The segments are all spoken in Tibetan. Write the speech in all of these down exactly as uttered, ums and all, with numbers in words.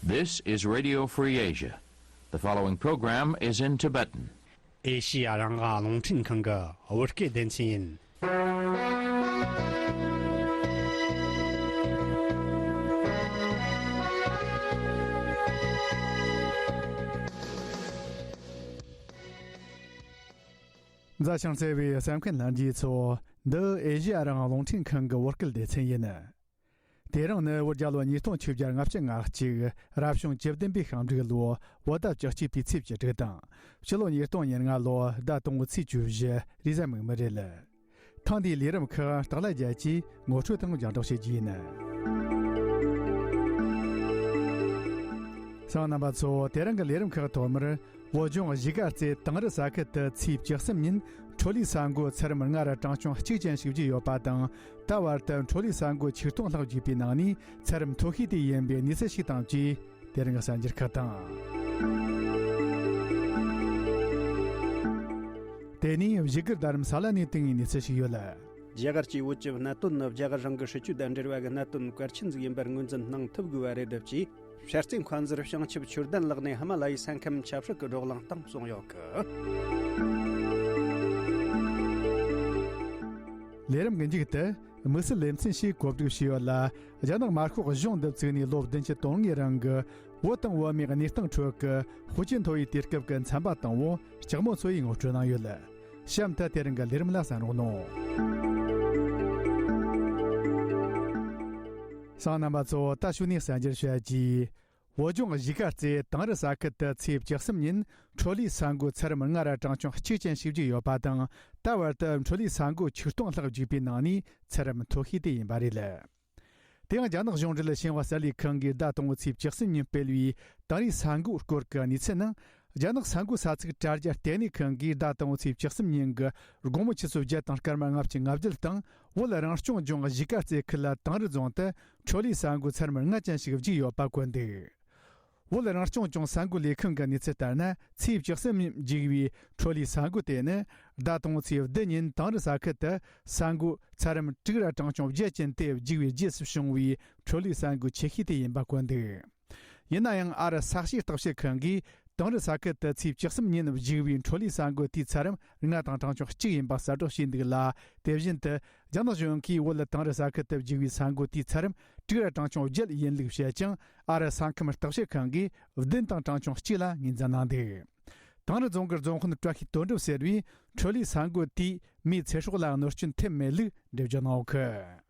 This is Radio Free Asia. The following program is in Tibetan. ཨེ་ཤི་ཡ་རང་དབང་རླུང་འཕྲིན་ཁང་གི་བོད་སྐད་སྡེ་ཚན་ཡིན། མཛའ་ཞིང་བརྩེ་བའི་གསན་མཁན་ལྷན་རྒྱས་ཚོ། འདི་ཨེ་ཤི་ཡ་རང་དབང་རླུང་འཕྲིན་ཁང་གི་བོད་སྐད་སྡེ་ཚན་ཡིན། དེ་རིང་ནི་བོད་རྒྱལ་ལོ་ཉིས་སྟོང་ཆིག་བརྒྱ་ལྔ་བཅུ་ང་གཅིག་རབ་བྱུང་བཅུ་བདུན་པའི་ཤིང་འབྲུག་ལོ་བོད་ཟླ་བཅུ་གཅིག་པའི་ཚེས་བཅུ་དྲུག་དང་། ཕྱི་ལོ་ཉིས་སྟོང་ཉེར་ལྔ་ལོ་ཟླ་དང་པོའི་ཚེས་བཅུ་བཞི་རེས་གཟའ་མིག་དམར་རེད། ཐེངས་འདིའི་ལས་རིམ་ཁག་སྟག་ལྷ་རྒྱལ་གྱིས་ངོ་སྤྲོད་དང་སྙན་སྒྲོན་བྱེད་རྒྱུ་ཡིན། གསན་མཁན་རྣམ་པ་ཚོ། དེ་རིང་གི་ལས་རིམ་ཁག་ཐོག་མར། བོད་ལྗོངས་གཞིས་ཀ་རྩེ་དིང་རི་ས་ཁུལ་དུ་ཚེས་བཅུ་གསུམ་ཉིན་འཕྲོ་ལུས་ས་འགོ་ཚད་རིམ་ལྔ་ར་གྲངས་ཆུང་གཅིག་ཅན་ཞིག་བརྒྱུད་ཡོད་པ་དང་། ད་བར་དུ་འཕྲོ་ལུས་ས་འགོ་ཆིག་སྟོང་ལྷག་བརྒྱུད་པའི་ནང་ནས་ཚད་རིམ་མཐོ་ཤོས་དེ་ཡིན་པའི་གནས་ཚུལ་ཞིག་དང་བཅས། དེ་རིང་གི་གསར་འགྱུར་ཁག་དང་། དེ་ནས་བཞུགས་སྒར་རྡ་རམ་ས་ལ་ནས་བཏང་བའི་གནས་ཚུལ་ཞིག་ཡོད། རྒྱ་གར་གྱི་བོད་ཀྱི་གནད་དོན་ནི་རྒྱ་གར་རང་གི་སྲིད་ཇུས་དང་འབྲེལ་བ་གི་གནད་དོན་གལ་ཆེན་ཟིག་ཡིན་པར་ངོས་འཛིན་གནང་ཐུབ་དགོས་པ་རེད་ཅེས། སྲ་བརྩི་མཁའ་འགྱུར་བྱང་ཆུབ་ཆོས་ལྡན་ལགས་ནས་ཧི་མ་ལ་ཡའི་ས་ཁམས་ཆབ་སྲིད་ཀྱི་བགྲོ་གླེང་སྟེང་གསུངས་ཡོད་གི། ལས་རིམ་གྱི་མཇུག་ཏུ་དམིགས་བསལ་ལེ་ཚན་ཞིག་གོ་སྒྲིག་བྱས་ཡོད་ལ། རྒྱ་ནག་དམར་ཤོག་གཞུང་འདི་བཙུགས་ནས་ལོ་བདུན་ཅུ་དོན་ལྔའི་རིང་གི་བོད་དང་བོད་མིའི་གནས་སྟངས་ཁྲོད་ཀྱི་ཧུའུ་ཅིན་ཐའོ་ཡི་དུས་སྐབས་ཀྱི་མཚན་པ་དང་པོ་ལྕགས་མོ་མཚོ་ཡིས་ངོ་སྤྲོད་གནང་ཡོད། གཤམ་དུ་དེ་རིང་གི་ལས་རིམ་ལ་གསན་རོགས་གནང་། གསན་མཁན་རྣམ་པ་ཚོ། ད་གཞུག་ནས་གསར་འགྱུར་བཤད་རྒྱུ། བོད་ལྗོངས་གཞིས་ཀ་རྩེ་དིང་རི་ས་ཁུལ་དུ་ཚེས་བཅུ་གསུམ་ཉིན་འཕྲོ་ལུས་ས་འགོ་ཚད་རིམ་ལྔ་ར་གྲངས་ཆུང་གཅིག་ཅན་ཞིག་བརྒྱུད་ཡོད་པ་དང་། ད་བར་དུ་འཕྲོ་ལུས་ས་འགོ་ཆིག་སྟོང་ལྷག་བརྒྱུད་པའི་ནང་ནས་ཚད་རིམ་མཐོ་ཤོས་དེ་ཡིན་པ་རེད། དེ་ཡང་རྒྱ་ནག་གཞུང་འབྲེལ་ཤིན་ཧྭ་གསར་ལས་ཁང་གིས་ཟླ་དང་པོའི་ཚེས་བཅུ་གསུམ་ཉིན་སྤེལ་བའི་དིང་རི་ས་འགོའི་སྐོར་གྱི་གནས་ཚུལ་ནང་། རྒྱ་ནག་ས་འགོའི་ས་ཚིགས་དྲ་རྒྱ་ལྟེ་གནས་ཁང་གིས་ཟླ་དང་པོའི་ཚེས་བཅུ་གསུམ་ཉིན་གྱི་དགོང་མོ་ཆུ་ཚོད་བརྒྱད་དང་སྐར་མ་ལྔ་བཅུ་ང་བརྒྱད་དང་བོད་རང་སྐྱོང་ལྗོངས་གཞིས་ཀ་རྩེ་ཁུལ་དིང་རི་རྫོང་དུ་འཕྲོ་ལུས་ས་འགོ་ཚད་རིམ་ལྔ་ཅན་ཞིག་བརྒྱུད་ཡོད་པ་བཀོད་འདུག་བོད་རང་སྐྱོང་ལྗོངས་ས་འགོའི་ལས་ཁུངས་ཀྱི་གནས་ཚུལ་ལྟར་ན། ཚེས་བཅུ་གསུམ་ཉིན་བརྒྱུད་པའི་འཕྲོ་ལུས་ས་འགོ་དེ་ནི་ཟླ་དང་པོའི་ཚེས་བདུན་ཉིན་དིང་རི་ས་ཁུལ་དུ་ས་འགོ་ཚད་རིམ་དྲུག་ར་གྲངས་ཆུང་བརྒྱད་ཅན་དེ་བརྒྱུད་པའི་རྗེས་སུ་བྱུང་བའི་འཕྲོ་ལུས་ས་འགོ་ཆེ་ཤོས་དེ་ཡིན་པ་བཀོད་འདུག་ཡིན་ན་ཡང་། ཨ་རི་ས་གཤིས་བརྟག་དཔྱད་ཁང་གིས་དིང་རི་ས་ཁུལ་དུ་ཚེས་བཅུ་གསུམ་ཉིན་བརྒྱུད་པའི་འཕྲོ་ལུས་ས་འགོ་དེའི་ཚད་རིམ་ལྔ་དང་གྲངས་ཆུང་གཅིག་ཡིན་པ་གསལ་བསྒྲགས་བྱས་འདུག་ལ། དེ་བཞིན་དུ་རྒྱ་ནག་གཞུང་གིས་བོད་དིང་རི་ས་ཁུལ་དུ་བརྒྱུད་པའི་ས་འགོ་དེའི་ཚད་རིམ་དྲུག་ར་གྲངས་ཆུང་བརྒྱད་ཡིན་ལུགས་བཤད་ཀྱང་། ཨ་རི་ས་ཁམས་བརྟག་དཔྱད་ཁང་གིས་བདུན་དང་གྲངས་ཆུང་གཅིག་ལ་ངོས་འཛིན་གནང་འདུག་དིང་རི་རྫོང་གི་རྫོང་དཔོན་བཀྲ་ཤིས་དོན་གྲུབ་ཟེར་བས། འཕྲོ་ལུས་ས་འགོ་དེས་མིའི་ཚེ་སྲོག་ལ་གནོད་སྐྱོན་ཐེབས་མེད་ལུགས་འགྲེལ་བརྗོད་གནང་ཡོད་གི།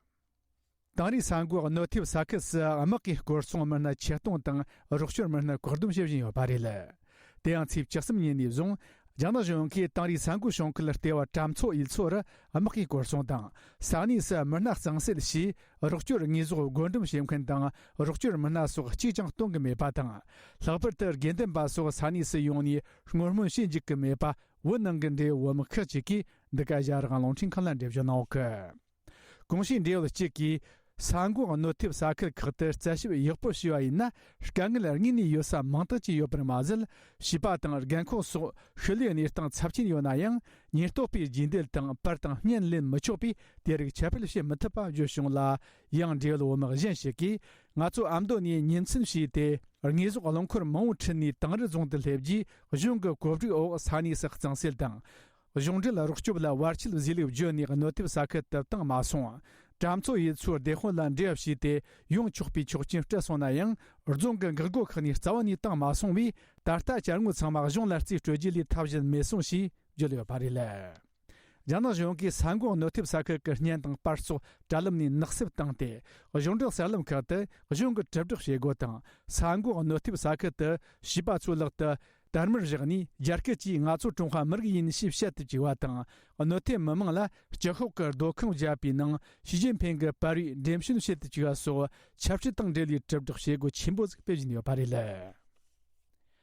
དིང་རི་ས་འགོའི་གནོད་ཐེབས་ས་ཁུལ་སུ་དམག་གིས་སྐོར་སྲུང་མི་སྣ་ཆེད་གཏོང་དང་རོགས་སྐྱོར་མི་སྣ་བཀག་སྡོམ་བྱེད་བཞིན་ཡོད་པ་རེད། དེ་ཡང་ཚེས་བཅུ་གསུམ་ཉིན་ནས་བཟུང་རྒྱ་ནག་གཞུང་གིས་དིང་རི་ས་འགོའི་གཤོང་ཁུལ་ལྟེ་བ་གྲམ་མཚོ་ཡུལ་ཚོ་རུ་དམག་གིས་སྐོར་སྲུང་དང་། ས་གནས་སུ་མི་སྣ་གཙང་སེལ་བྱས། རོགས་སྐྱོར་དངོས་ཟོག་བགོ་འགྲེམས་བྱེད་མཁན་དང་རོགས་སྐྱོར་མི་སྣ་སོགས་གཅིག་ཀྱང་གཏོང་གི་མེད་པ་དང་། ལྷག་པར་དུ་དགེ་འདུན་པ་སོགས་ས་གནས་སུ་ཡོང་ནས་སྔོན་སྨོན་བྱེད་འཇུག་གི་མེད་པ་བོད་ནང་གི་འབྲེལ་ཡོད་བོད་མི་ཁག་ཅིག་གིས་འདི་ག་ཨེ་ཤ་ཡ་རང་དབང་རླུང་འཕྲིན་ཁང་ལ་འགྲེལ་བརྗོད་གནང་ཡོད་གི། གོང་ཞུས་འབྲེལ་ཡོད་གཅིག་གིས། ས་འགོ་གནོད་ཐེབས་ས་ཁུལ་ཁག་ཏུ་རྩད་ཞིབ་ཡག་པོ་བྱས་པ་ཡིན་ན། དཀའ་ངལ་དངོས་གནས་ཡོད་ས་མང་དག་ཅིག་ཡོད་པར་མ་ཟད། བྱིས་པ་དང་རྒན་འཁོགས་སོགས་ཤུལ་ལུས་གནས་སྟངས་ཚབས་ཆེན་ཡོད་ན་ཡང་། ཉེན་རྟོག་པས་རྗེས་འདེད་དང་པར་དང་བརྙན་ལེན་མི་ཆོག་པས། དེ་རིགས་ཁྱབ་སྤེལ་བྱེད་མི་ཐུབ་པ་བརྗོད་བྱུང་ལ། ཡང་འབྲེལ་ཡོད་བོད་མི་གཞན་ཞིག་གིས། ང་ཚོ་ཨ་མདོ་ནས་གཉེན་ཚན་བྱས་ཏེ། དངོས་ཟོག་རླངས་འཁོར་མང་པོ་ཁྲིད་ནས་དིང་རི་རྫོང་དུ་སླེབས་རྗེས། གཞུང་གི་གོ་སྒྲིག་འོག་ས་གནས་སུ་གཙང་སེལ་དང་། གཞུང་འབྲེལ་རོགས་སྐྱོབ་ལ་བར་ཆད་བཟོས་ལུགས་བརྗོད་ནས། གནོད་ཐེབས་ས་ཁུལ་དུ་བཏང་མ་སོང་། གྲམ་མཚོ་ཡུལ་ཚོའི་སྡེ་དཔོན་ལ་འབྲེལ་བ་བྱས་ཏེ་ཡོང་ཆོག་པའི་ཆོག་མཆན་སྤྲད་སོང་ན་ཡང་། རྫོང་གི་འགག་སྒོ་ཁག་ནས་རྩ་བ་ནས་བཏང་མ་སོང་བས། ད་ལྟ་གྱར་དངོས་ཚང་མ་གཞུང་ལ་རྩིས་སྤྲོད་རྒྱུ་ལས་ཐབས་གཞན་མེད་སོང་ཞེས་བརྗོད་ཡོད་པ་རེད། རྒྱ་ནག་གཞུང་གིས་ས་འགོ་གནོད་ཐེབས་ས་ཁུལ་གྱི་བརྙན་དང་པར་སོགས་དྲ་ལམ་ནས་ནག་བསུབ་བཏང་སྟེ། གཞུང་འབྲེལ་གསར་ལམ་ཁག་ཏུ་གཞུང་གི་དྲིལ་བསྒྲགས་བྱེད་སྒོ་དང་། ས་འགོ་གནོད་ཐེབས་ས་ཁུལ་དུ་བྱིས་པ་ཚོའི་ལག་ཏུ་དར་དམར་བཞག་ནས། རྒྱ་སྐད་ཀྱིས་ང་ཚོ་ཀྲུང་ཧྭ་མི་རིགས་ཡིན་ཞེས་བཤད་དུ་བཅུག་པ་དང་། གནོད་ཐེབས་མི་མང་ལ་སྤྱི་ཁོག་གི་སྡོད་ཁང་བརྒྱབ་པའི་ནང་ཞི་ཅིན་ཕིང་གི་པར་རིས་འགྲེམས་སྤྱོད་བྱེད་དུ་བཅུག་པ་སོགས། ཆབ་སྲིད་དང་འབྲེལ་བའི་དྲིལ་བསྒྲགས་བྱེད་སྒོ་ཆེན་པོ་ཟིག་སྤེལ་བཞིན་ཡོད་པ་རེད།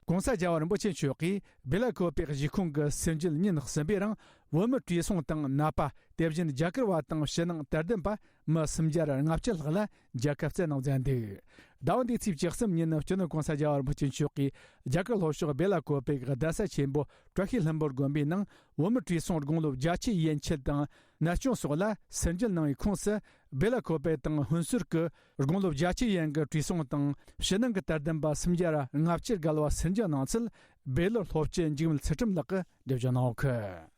ྋགོང་ས་རྒྱལ་བ་རིན་པོ་ཆེ་མཆོག་གིས་སྦེ་ལ་ཀོ་པེ་གཞིས་ཁོངས་ཀྱི་སྲིད་འབྱོར་ཉིན་གསུམ་པའི་རིང་ བོད་མི་བྲོས་སོང་དང་ནད་པ། དེ་བཞིན་རྒྱ་གར་བ་དང་ཕྱི་ནང་དད་ལྡན་པ་མི་སུམ་བརྒྱ་ལྔ་བཅུ་ལྷག་ལ་རྒྱལ་ཁབ་བཙན་གནང་མཛད་འདུག་ཟླ་བ་འདིའི་ཚེས་བཅུ་གསུམ་ཉིན་སྤྱི་ནོར་༸གོང་ས་༸རྒྱལ་བ་རིན་པོ་ཆེ་མཆོག་གིས་རྒྱ་གར་ལྷོ་ཕྱོགས་སྦེ་ལ་ཀོ་པེ་གི་གདན་ས་ཆེན་པོ་བཀྲ་ཤིས་ལྷུན་པོ་དགོན་པའི་ནང་བོད་མི་བྲོས་སོང་དགུང་ལོ་བརྒྱད་ཅུ་ཡན་ཆད་དང་ནད་སྐྱོན་སོགས་ལ་སུན་གཙེར་གནང་བའི་ཁོངས་སུ། སྦེ་ལ་ཀོ་པེ་དང་ཧུན་སུར་གྱི་དགུང་ལོ་བརྒྱད་ཅུ་ཡན་གྱི་བྲོས་སོང་དང་ཕྱི་ནང་གི་དད་ལྡན་པ་སུམ་བརྒྱ་ལྔ་བཅུ་བརྒལ་བ་སུན་གཙེར་གནང་ཚུལ་སྦེ་ལོར་སློབ་སྤྱི་འཇིགས་མེད་ཚུལ་ཁྲིམས་ལགས་ཀྱིས་འགྲེལ་བརྗོད་གནང་ཡོད།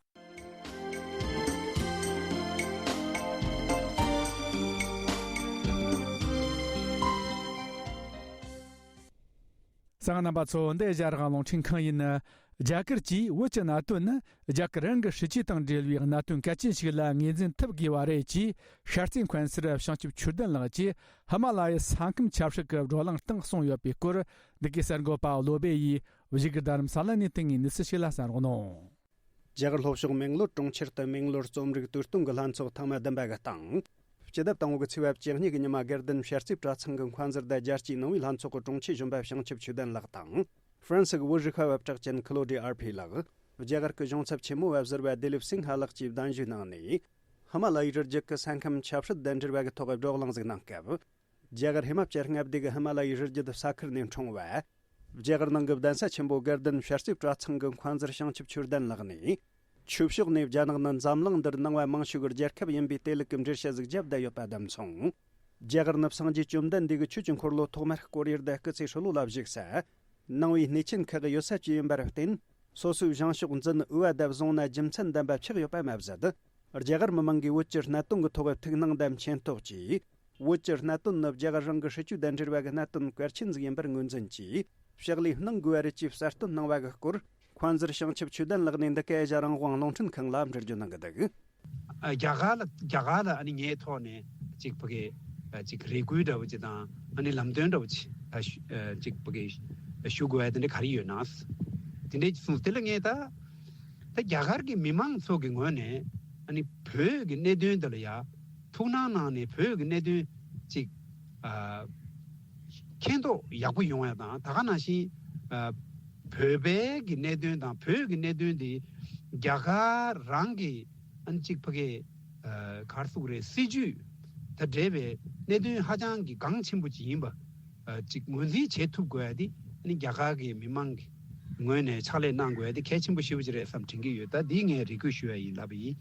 གསན་མཁན་རྣམ་པ་ཚོ། འདི་ཨེ་ཤ་ཡ་རང་དབང་རླུང་འཕྲིན་ཁང་ཡིན། རྒྱ་གར་གྱིས་བོད་ཀྱི་གནད་དོན་ནི་རྒྱ་གར་རང་གི་སྲིད་ཇུས་དང་འབྲེལ་བའི་གནད་དོན་གལ་ཆེན་ཞིག་ལ་ངོས་འཛིན་ཐུབ་དགོས་པ་རེད་ཅེས་ཤར་རྩེ་མཁར་ཤུལ་བྱང་ཆུབ་ཆོས་ལྡན་ལགས་ཀྱིས་ཧི་མ་ལ་ཡའི་ས་ཁམས་ཆབ་སྲིད་ཀྱི་བགྲོ་གླེང་སྟེང་གསུངས་ཡོད་པའི་སྐོར། འདི་གའི་གསར་འགོད་པ་བློ་བྷེ་ཡིས་བཞུགས་སྒར་རྡ་རམ་ས་ལ་ནས་བཏང་བའི་གནས་ཚུལ་ཞིག་ལ་གསན་རོགས་གནང་། རྒྱ་གར་ལྷོ་ཕྱོགས་མེང་ལོར་གྲོང་ཁྱེར་དུ་མེང་ལོར་རྩོམ་རིག་དུས་སྟོན་གྱི་ལྷན་ཚོགས་ཐེངས་མ་བདུན་པ་གི་སྟེང་། སྤྱི་ཟླ་དང་པོ་གི་ཚེས་པ་བཅུ་གཉིས་ཀྱི་ཉི་མ་དགའ་ལྡན་བྱ་རྩིས་གྲྭ་ཚང་གི་མཁན་ཟུར་དང་རྒྱལ་སྤྱིའི་ནང་པའི་ལྷན་ཚོགས་ཀྱི་དྲུང་ཆེ་གཞོན་པ་བྱང་ཆུབ་ཆོས་ལྡན་ལགས་དང་། ཧྥ་རན་སི་གི་བོད་རིག་པ་བ་གྲགས་ཅན་ཁི་ལོ་ཌི་ཨར་ཕི་ལགས། རྒྱ་གར་གྱི་གཞུང་ཚབ་ཆེན་མོ་བ་ཟུར་པ་དི་ལིབ་སིང་ཧ་ལགས་ཀྱིས་གདན་ཞུའི་ནང་ནས། ཧི་མ་ལ་ཡའི་རི་རྒྱུད་ཀྱི་ས་ཁམས་ཆབ་སྲིད་དང་འབྲེལ་བ་གི་ཐོག་བགྲོ་གླེང་ཞིག་གནང་སྐབས། རྒྱ་གར་ཧི་མ་ལྕགས་མངའ་སྡེ་གི་ཧི་མ་ལ་ཡའི་རི་རྒྱུད་ས་ཁུལ་ནས་འཁྲུངས་པ། རྒྱ་གར་ནང་གི་གདན་ས་ཆེན་པོ་དགའ་ལྡན་བྱ་རྩིས་གྲྭ་ཚང་གི་མཁན་ཟུར་བྱང་ཆུབ་ཆོས་ལྡན་ལགས་ནས། ཆོས་ཕྱོགས་ནས་རྒྱ་ནག་ནི་འཛམ་གླིང་འདིར་ནང་པ་མང་ཤོས་ཀྱི་རྒྱལ་ཁབ་ཡིན་པའི་བདེ་ལུགས་ཀྱི་འགྲེལ་བཤད་ཟིག་བརྒྱབ་བསྡད་ཡོད་པ་དང་མཚུངས། རྒྱ་གར་ནི་སངས་རྒྱས་བཅོམ་ལྡན་འདས་ཀྱི་ཆོས་ཀྱི་འཁོར་ལོ་ཐོག་མར་བསྐོར་ཡུལ་དང་སྐུ་ཚེ་ཧྲིལ་བོ་ལ་བཞུགས་ས། ནང་པའི་གནས་ཆེན་ཁག་གི་ཡོད་ས་བཅས་ཡིན་པར་བརྟེན། སོ་སོའི་བཞེངས་ཕྱོགས་འཛིན་འོས་པ་དང་བཟུང་ན་རྒྱུ་མཚན་ལྡན་པ་ཆགས་ཡོད་པ་མ་ཟད། རྒྱ་གར་མི་མང་གིས་བོད་ཀྱི་གནད་དོན་གྱི་ཐོག་ཐུགས་སྣང་དང་མཁྱེན་རྟོགས་ཀྱིས། བོད་ཀྱི་གནད་དོན་ནི་རྒྱ་གར་རང་གི་སྲིད་ཇུས་དང་འབྲེལ་བ་གི་གནད་དོན་གལ་ཆེན་ཟིག་ཡིན་པར་ངོས་འཛིན་གྱིས། ཕྱག་ལས་གནང་དགོས་པ་རེད་ཅེས་གསལ་སྟོན་གནང་བ་གི་སྐོར། མཁན་ཟུར་བྱང་ཆུབ་ཆོས་ལྡན་ལགས་ནས་འདི་ག་ཨེ་ཤ་ཡ་རང་དབང་རླུང་འཕྲིན་ཁང་ལ་འགྲེལ་བརྗོད་གནང་གི་འདུག་ཨ། རྒྱ་གར་ལ་རྒྱ་གར་ལ་ཨ་ནི་ངའི་ཐོག་ནས་ཅིག་ཕ་གི་ཨ་ཅིག་རེ་སྐུལ་འདྲ་བོ་ཅིག་དང་ཨ་ནི་ལམ་སྟོན་འདྲ་བོ་ཅིག་ཨ་ཞུ་ཨ་ཅིག་ཕ་གི་ཞུ་དགོས་ཡ་དེ་འདྲ་ག་རེ་ཡོད་ན། དེ་འདྲ་ཅིག་གསུངས། དེ་ལ་ངས་ད་ད་རྒྱ་གར་གྱི་མི་མང་ཚོ་གི་ངོས་ནས་ཨ་ནི་བོད་ཀྱི་གནད་དོན་དེ་ལ་ཡ་ཐུགས་སྣང་གནང་ནས་བོད་ཀྱི་གནད་དོན་ཅིག་ཨ། མཁྱེན་རྟོགས་ཡག་པོ་ཡོང་ཡ་དང་། ད་ག་ནང་བཞིན་ཨ། བོད་པའི་གི་གནད་དོན་དང་བོད་ཀྱི་གནད་དོན་དེ་རྒྱ་གར་རང་གི་ཨ་ནི་གཅིག་ཕ་གི་ཨ། ག་རེ་ཟེར་དགོས་རེད། སྲིད་ཇུས་དང་འབྲེལ་བའི་གནད་དོན་ཧ་ཅང་གི་འགངས་ཆེན་པོ་ཅིག་ཡིན་པ་ཨ། གཅིག་ངོས་འཛིན་བྱེད་ཐུབ་དགོས་ཡ་དེ་ཨ་ནི་རྒྱ་གར་གྱི་མི་མང་གི་ངོས་ནས་ཕྱག་ལས་གནང་དགོས་ཡ་དེ་གལ་ཆེན་པོ་ཞེ་པོ་ཅིག་རེད་བསམ་དྲན་གྱི་ཡོད། ད་འདི་ངས་རེ་སྐུལ་ཞུ་ཡ་ཡིན་ལབ་པ་ཡིན།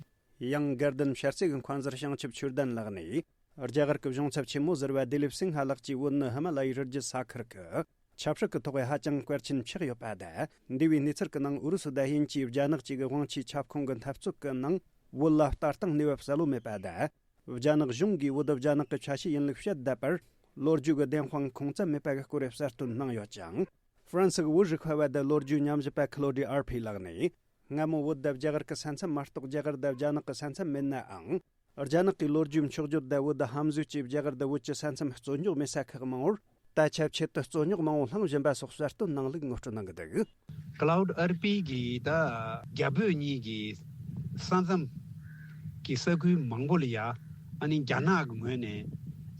ཡང་དགའ་ལྡན་བྱ་རྩིས་ཀྱི་མཁན་ཟུར་བྱང་ཆུབ་ཆོས་ལྡན་ལགས་ནས། རྒྱ་གར་གྱི་གཞུང་ཚབ་ཆེན་མོ་ཟུར་པ་དི་ལིབ་སིང་ཧ་ལགས་ཀྱིས་བོད་ནི་ཧི་མ་ལ་ཡའི་རི་རྒྱུད་ས་ཁུལ་གྱི་ཆབ་སྲིད་ཀྱི་ཐོག་ཧ་ཅང་གལ་ཆེན་ཆགས་ཡོད་པ་དང་། འདས་པའི་གནས་ཚུལ་གྱི་ནང་ཨུ་རུ་སུ་དང་དབྱིན་ཇིའི་རྒྱ་ནག་བཅས་ཀྱི་དབང་ཆའི་ཁྱབ་ཁོངས་ཀྱི་འཐབ་རྩོད་ཀྱི་ནང་བོད་ལ་ལྟ་སྟངས་གནས་བབ་གསལ་བོ་མེད་པ་དང་། རྒྱ་ནག་གཞུང་གིས་བོད་རྒྱ་ནག་གི་ཆ་ཤས་ཡིན་ལུགས་བཤད་བསྡད་པར་ལོ་རྒྱུས་ཀྱི་བདེན་དཔང་ཁུངས་བཙན་མེད་པ་གི་སྐོར་གསལ་སྟོན་གནང་ཡོད་ཅིང་། ཧྥ་རན་སི་གི་བོད་རིག་པ་བ་དང་ལོ་རྒྱུས་ཉམས་ཞིབ་པ་ཁི་ལོ་ཌི་ཨར་ཕི་ལགས་ནས། སྔ་མོ་བོད་དང་རྒྱ་གར་གྱི་ས་མཚམས་མ་གཏོགས་རྒྱ་གར་དང་རྒྱ་ནག་གི་ས་མཚམས་མེད་ནའང་། རྒྱ་ནག་གིས་ལོ་རྒྱུས་འཁྱོག་བརྗོད་དང་བོད་དུ་ཧམ་བཟོས་ཀྱིས་རྒྱ་གར་དང་བོད་ཀྱི་ས་མཚམས་རྩོད་རྙོག་མེད་ས་ཁག་མང་བོར་ད་ཆ་ཆེད་དུ་རྩོད་རྙོག་མང་བོ་བསླངས་བཞིན་པ་སོགས་གསལ་སྟོན་གནང་ལུགས་ངོ་སྤྲོད་གནང་གི་འདུག་ཀི་ལའུ་ཌི་ཨར་པི་གིས་ད་རྒྱ་བོད་གཉིས་ཀྱི་ས་མཚམས་ཀྱི་ས་ཁུལ་མང་པོ་ལ་ཡ་ཨ་ནི་རྒྱ་ནག་གི་ངོས་ནས་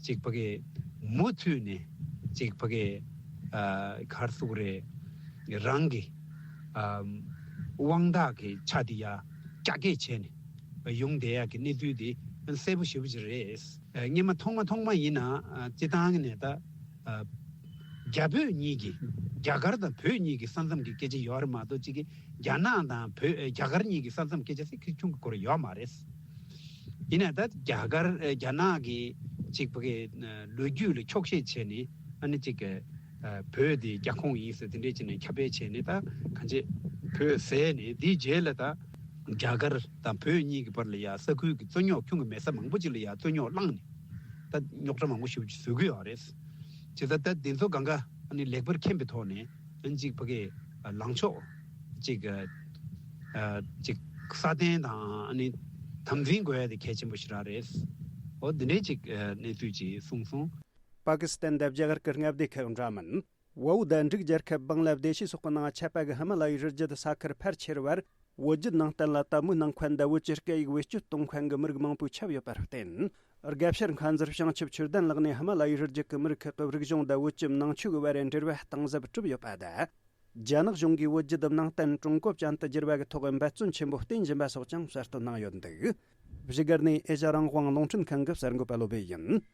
ཅིག་ཕ་གི་མུ་མཐུད་ནས་ཅིག་ཕ་གི་ཨ་ག་རེ་ཟེར་དགོས་རེད། རང་གི་ཨ་དབང་ཐང་གི་ཆ་དེ་ཡ་རྒྱ་སྐྱེད་བྱས་ནས་ཡོང་བསྡད་ཡག་གི་གནས་ཚུལ་དེ་གསལ་པོ་ཞེ་པོ་ཅིག་རེད། སྔོན་མ་ཐོག་མ་ཐོག་མ་ཡིན་ན་སྤྱི་བཏང་གི་ནས་ད་རྒྱ་བོད་གཉིས་ཀྱི་རྒྱ་གར་དང་བོད་གཉིས་ཀྱི་ས་མཚམས་ཀྱི་སྐད་ཆ་ཡོད་རེད་མ་གཏོགས་གཅིག་གི་རྒྱ་ནག་དང་བོད་རྒྱ་གར་གཉིས་ཀྱི་ས་མཚམས་སྐད་ཆ་ཟེར་ཁྱོན་གྱི་སྐོར་ཡོད་མ་རེད། ཡིན་ན་ད་རྒྱ་གར་རྒྱ་ནག་གི་ཅིག་ཕ་གི་ལོ་རྒྱུས་ལ་འཁྱོག་བཤད་བྱས་ནས་ཨ་ནི་ཅིག་བོད་དེ་རྒྱ་ཁོངས་ཡིན་ཟེར་དེ་འདྲས་བྱས་ནས་ཁྱབ་སྤེལ་བྱས་ནས་ད་གང་ཅི་བོད་ཟེར་ནས་དེའི་རྗེས་ལ་ད་རྒྱ་གར་དང་བོད་གཉིས་ཀྱི་བར་ལ་ཡ་ས་ཁུལ་གྱི་རྩོད་རྙོག་ཁྱོན་གྱི་མེད་ས་མང་པོ་ཅིག་ལ་ཡ་རྩོད་རྙོག་བསླངས་ནས་ད་རྙོག་དྲ་མང་པོ་ཞེ་པོ་ཅིག་བཟོ་གི་ཡོད་རེད། བྱས་ཙང་ད་དེ་ཚོ་གང་ག་ཨ་ནི་ལེགས་པར་མཁྱེན་པའི་ཐོག་ནས་ཨ་ནི་ཅིག་ཕ་གི་ལངས་ཕྱོགས་ཅིག་ཅིག་སྲ་བརྟན་དང་ཨ་ནི་དམ་འཛིན་དགོས་ཡ་དེ་གལ་ཆེན་པོ་ཞིག་རང་རེད། འོ་དེ་འདྲའི་ཅིག་གནས་ཚུལ་ཅིག་གསུངས་སོང་། པ་ཀི་སི་ཐན་དང་རྒྱ་གར་གྱི་མངའ་སྡེ་ཁག་འདྲ་མིན། ཝའུ་དང་འབྲུག་རྒྱལ་ཁབ་བང་ལ་དེ་ཤི་སོགས་ཀྱི་ནང་ཁྱབ་པ་གི་ཧི་མ་ལ་ཡའི་རི་རྒྱུད་ས་ཁུལ་ཕལ་ཆེར་བར་བོད་བརྒྱུད་ནང་བསྟན་ལ་དད་མོས་གནང་མཁན་དང་བོད་ཀྱི་སྐད་ཡིག་བེད་སྤྱོད་གཏོང་མཁན་གྱི་མི་རིགས་མང་པོས་ཁྱབ་ཡོད་པར་བརྟེན། དགའ་བཤེར་མཁན་ཟུར་བྱང་ཆུབ་ཆོས་ལྡན་ལགས་ནས་ཧི་མ་ལ་ཡའི་རི་རྒྱུད་ཀྱི་མི་རིགས་ཁག་གི་རིག་གཞུང་དང་བོད་ཀྱི་ནང་ཆོས་ཀྱི་བར་འབྲེལ་བ་གཏིང་ཟབ་གྲུབ་ཡོད་པ་དང་། རྒྱ་ནག་གཞུང་གིས་བོད་བརྒྱུད་ནང་བསྟན་ཀྲུང་གོ་ཅན་དུ་བསྒྱུར་བ་གི་ཐོག་འབད་བརྩོན་ཆེན་པོ་བསྟེན་བཞིན་པ་སོགས་ཀྱང་གསལ་སྟོན་གནང་ཡོད་འདུག་བཞུགས་སྒར་ནས་ཨེ་ཤ་རང་དབང་རླུང་འཕྲིན་ཁང་གི་གསར་འགོད་པ་བློ་བྷེ་ཡིན།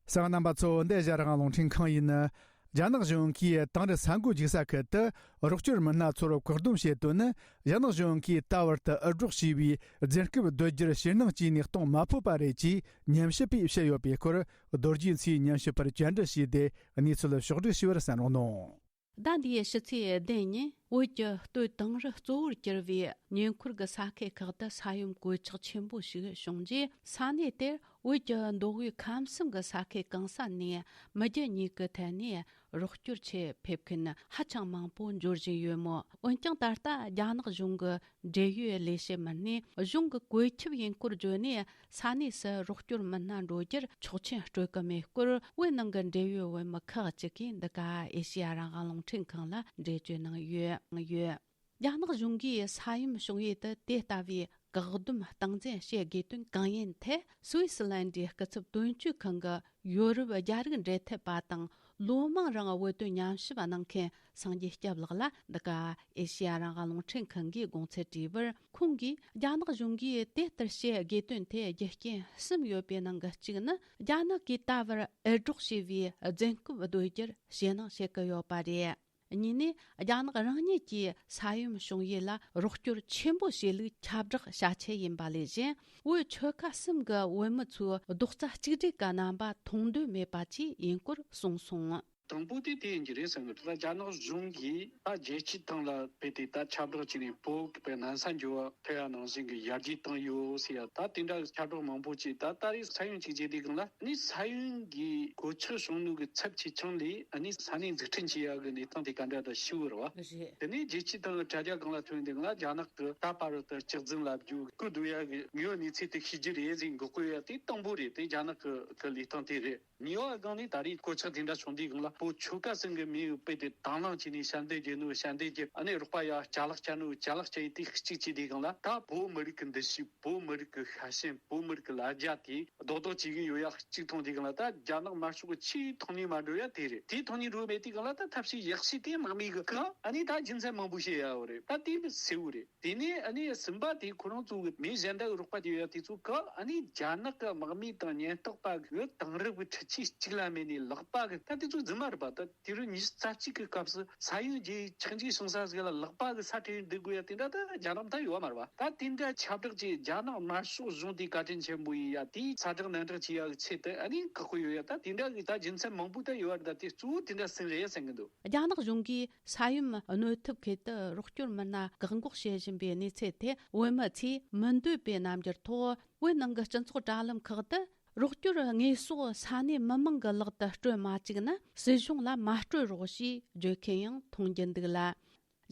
གསན་མཁན་རྣམ་པ་ཚོ། འདི་ཨེ་ཤ་རང་དབང་རླུང་འཕྲིན་ཁང་ཡིན། རྒྱ་ནག་གཞུང་གིས་དེང་རབས་ས་འགོ་འཇུག་ས་ཁུལ་དུ་རོགས་སྐྱོར་མི་སྣ་ཚོར་བཀག་སྡོམ་བྱེད་དོན་ནི། རྒྱ་ནག་གཞུང་གིས་ད་བར་དུ་འུར་སྒྲོག་བྱས་པའི་རྫུན་རྐུབ་རྡོལ་རྒྱུར་ཕྱིར་སྣང་བྱས་ནས་གཏོང་མ་ཕོད་པ་རེད་ཅེས་ཉམས་ཞིབ་པས་བཤད་ཡོད་པའི་སྐོར། རྡོ་རྗེ་མཚོས་ཉམས་ཞིབ་པར་བཅར་འདྲི་བྱས་ཏེ་གནས་ཚུལ་ཕྱོགས་བསྒྲིགས་ཞུས་པར་གསན་རོགས་གནང་། ཟླ་འདིའི་ཕྱི་ཚེས་བདུན་ཉིན་བོད་ཀྱི་སྟོད་དིང་རི་གཙོ་བོར་གྱུར་བའི་ཉེ་འཁོར་གྱི་ས་ཁུལ་ཁག་ཏུ་ས་ཡོམ་གོད་ཆག་ཆེན་པོ་ཞིག་བྱུང་རྗེས། ས་གནས་དེར་བོད་ཀྱི་མདོ་དབུས་ཁམས་གསུམ་གྱི་ས་ཁུལ་གང་ས་ནས་མི་རྒྱུ་གཉིས་ཀྱི་ཐད་ནས་རོགས་སྐྱོར་ཆེད་ཕེབས་མཁན་ཧ་ཅང་མང་པོ་འབྱོར་བཞིན་ཡོད་མོད། འོན་ཀྱང་ད་ལྟ་རྒྱ་ནག་གཞུང་གི་འབྲེལ་ཡོད་ལས་བྱེད་མི་སྣས་གཞུང་གི་བཀོད་ཁྱབ་ཡིན་སྐོར་བརྗོད་ནས། ས་གནས་སུ་རོགས་སྐྱོར་མི་སྣ་འགྲོ་རྒྱུར་ཆོག་མཆན་སྤྲོད་ཀྱི་མེད་སྐོར། བོད་ནང་གི་འབྲེལ་ཡོད་བོད་མི་ཁག་ཅིག་གིས་འདི་ག་ཨེ་ཤེ་ཡ་རང་དབང་རླུང་འཕྲིན་ཁང་ལ་འགྲེལ་བརྗོད་གནང་ཡོད། ཡོད། རྒྱ་ནག་གཞུང་གིས་ས་ཡོམ་བྱུང་ཡུལ་དུ་དེ་ལྟ་བུའི་བཀག་སྡོམ་སྟངས་འཛིན་བྱེད་དགོས་དོན་གང་ཡིན་ཐད། སུད་སི་ལན་ཌིའི་སྐུ་ཚབ་དོན་གཅོད་ཁང་གི་ཡོ་རོབ་རྒྱ་རིགས་འབྲེལ་མཐུད་པ་དང་། ལོ་མང་རིང་བོད་དོན་ཉམས་ཞིབ་གནང་མཁན་སངས་རྒྱས་སྐྱབས་ལགས་ལ། འདི་ག་ཨེ་ཤེ་ཡ་རང་དབང་རླུང་འཕྲིན་ཁང་གིས་དགོངས་ཚུལ་དྲིས་པར། ཁོང་གིས་རྒྱ་ནག་གཞུང་གིས་དེ་ལྟར་བྱེད་དགོས་དོན་དེ་རྒྱུ་རྐྱེན་གསུམ་ཡོད་པའི་ནང་གི་གཅིག་ནི། རྒྱ་ནག་གིས་ད་བར་འུར་སྒྲོག་བྱས་པའི་རྫུན་རྐུབ་རྡོལ་རྒྱུར་ཕྱིར་སྣང་བྱེད་ཀྱི་ཡོད་པ་རེད། གཉིས་ནས། རྒྱ་ནག་རང་ཉིད་ཀྱིས་ས་ཡོམ་བྱུང་ཡུལ་ལ་རོགས་སྐྱོར་ཆེན་པོ་བྱས་ལུགས་ཁྱབ་བསྒྲགས་བྱ་ཆེད་ཡིན་པ་ལས་གཞན། བོད་ཆོལ་ཁ་གསུམ་གྱི་བོད་མི་ཚོའི་རྡོག་རྩ་གཅིག་སྒྲིལ་གྱི་རྣམ་པ་མཐོང་འདོད་མེད་པ་བཅས་ཡིན་སྐོར་གསུངས་སོང་། དང་པོ་དེ་དེ་ཡིན་གྱི་རེད་བསམ་གྱི་འདུག་ད་རྒྱ་ནག་གཞུང་གིས་ད་རྒྱལ་སྤྱིའི་སྟེང་ལ་རྦད་དེ་ད་ཁྱབ་བསྒྲགས་བྱས་ནས། བོད་པའི་ན་ཚ་འགྱུར་བ་ཐེབས་ཡ་ནང་བཞིན་གྱི་ཡར་རྒྱས་བཏང་ཡོད་ཟེར་ཡ། ད་དེ་འདྲ་ཁྱབ་བསྒྲགས་མང་པོ་བྱས། ད་ད་རེས་ས་ཡོམ་གཅིག་བྱས་དུས་སྒང་ལ་ནི། ས་ཡོམ་གྱི་གོད་ཆག་བྱུང་ནོ་གི་ཚབས་ཆེ་ཆུང་ལས་ཨ་ནི་ས་གནས་འཛུགས་སྐྲུན་བྱེད་ཡ་གི་གནས་སྟངས་དེ་ག་འདྲ་ད་ཤི་བོ་རེད་བ། རེད། དེ་ནས་རྒྱལ་སྤྱིའི་སྟེང་གི་དྲ་རྒྱ་སྒང་ལ་ཐོན་དུས་སྒང་ལ། རྒྱ་ནག་གི་ད་བར་དུ་གཅིག་རྫུན་ལབ་རྒྱུ། སྐུ་སྡུག་ཡ་གི་དངོས་ཡོད་གནས་ཚུལ་དེ་ཤེས་རྒྱུ་རེད་ཟེར་འགོག་རྒོལ་ཡ་དེ་དང་པོ་རེད། དེ་རྒྱ་ནག་གི་གི་ལས་སྟངས་དེ་རེད། གཉིས་པ་སྒང་ནས་ད་རེས་གོད་ཆག་དེ་འདྲ་བྱུང་དུས་སྒང་ལ། བོད་ཆོལ་ཁ་གསུམ་གྱི་མིའི་དཔེ་དེ་དང་བླངས་བྱས་ནས་ཞབས་འདེགས་རྒྱག་ནོ། ཞབས་འདེགས་རྒྱག་ཨ་ནི་རོགས་པ་ཡ་ཅ་ལག་བསྐྱལ་ནོ། ཅ་ལག་བསྐྱལ་ཡི་དེ་གཅིག་བྱས་དུས་སྒང་ལ། ད་བོད་མི་རིགས་ཀྱི་འདུ་ཤེས། བོད་མི་རིགས་ཀྱི་ཤ་ཞེན། བོད་མི་རིགས་ཀྱི་ལ་རྒྱ་དེ་རྡོག་རྡོག་བྱེད་ཀྱི་ཡོད་ཡ་གཅིག་མཐོང་དུས་སྒང་ལ། ད་རྒྱ་ནག་དམར་ཤོག་གི་ཆེས་མཐོང་ནས་མ་འགྲོ་ཡ་དེ་རེད། དེ་མཐོང་ནས་འགྲོ་མེད་དུས་སྒང་ལ། ད་ཐབས་ཤེས་ཡག་ཤོས་དེ་དམག་མི་གི་བཀག་ཨ་ནི་ད་རྒྱུ་མཚན་མང་པོ་བཤད་ཡ་བོ་རེད། ད་དེ་གསལ་བོ་རེད། དེ་ནས་ཨ་ནི་གསུམ་པ་དེ་ཁོ་རང་ཚོ་གི་མི་གཞན་དག་གི་རོགས་པ་དེ་ཡོད་ཡ་དེ་ཚོ་བཀག་ཨ་ནི་རྒྱ་ནག་གི་དམག་མི་དང་ཉེན་རྟོག་པ་གི་དེང་རབས་ཀྱི་འཕྲུལ་ཆས་གཅིག་ལ་མེད་ནས་ལག་པ་གི། ད་དེ་ཚོ་རྫུན་མ་རེད་པ། ད་དུས་རབས་ཉི་ཤུ་རྩ་གཅིག་གི་སྐབས་སུ་ས་ཡོམ་གྱི་ཆག་འཇིག་བྱུང་ས་ཟིག་ལ་ལག་པ་གི་ས་ཁྲིད་འདུག་དགོས་ཡ་དེ་འདྲ་ད་རྒྱ་ནག་ད་ཡོད་མ་རེད་པ། ད་དེ་འདྲ་ཁྱབ་བསྒྲགས་ཀྱིས་རྒྱ་ནག་དམར་ཤོག་གཞུང་དེ་བཀའ་དྲིན་ཆེན་པོ་ཡིན་ཡ། དེའི་ཚ་དྲག་ནན་དྲག་བྱེད་ཡ་གི་ཆེད་དུ་ཨ་ནི་བཀག་གི་ཡོད་ཡ། ད་དེ་འདྲ་གི་ད་རྒྱུ་མཚན་མང་པོ་ད་ཡོད་རེད། ད་དེ་གཙོ་བོ་དེ་འདྲ་ཟིན་རེད་བསམ་གི་འདུག་རྒྱ་ནག་གཞུང་གིས་ས་ཡོམ་གནོད་ཐེབས་ཁུལ་དུ་རོགས་སྐྱོར་མི་སྣ་བཀག་འགོག་བྱེད་བཞིན་པའི་གནས་ཚུལ་ཐད། བོད་མི་ཚོས་མི་འདོད་པའི་རྣམ་འགྱུར་ཐོག་བོད་ནང་གི་སྤྱི་ཚོགས་དྲ་ལམ་ཁག་ཏུ། རོགས་སྐྱོར་དངོས་ཟོག་ས་གནས་མི་མང་གི་ལག་ཏུ་སྤྲོད་མ་བཅུག་ན། སྲིད་གཞུང་ལ་མ་སྤྲོད་རོགས་ཞེས་བརྗོད་མཁན་ཡང་མཐོང་རྒྱུ་འདུག་ལ།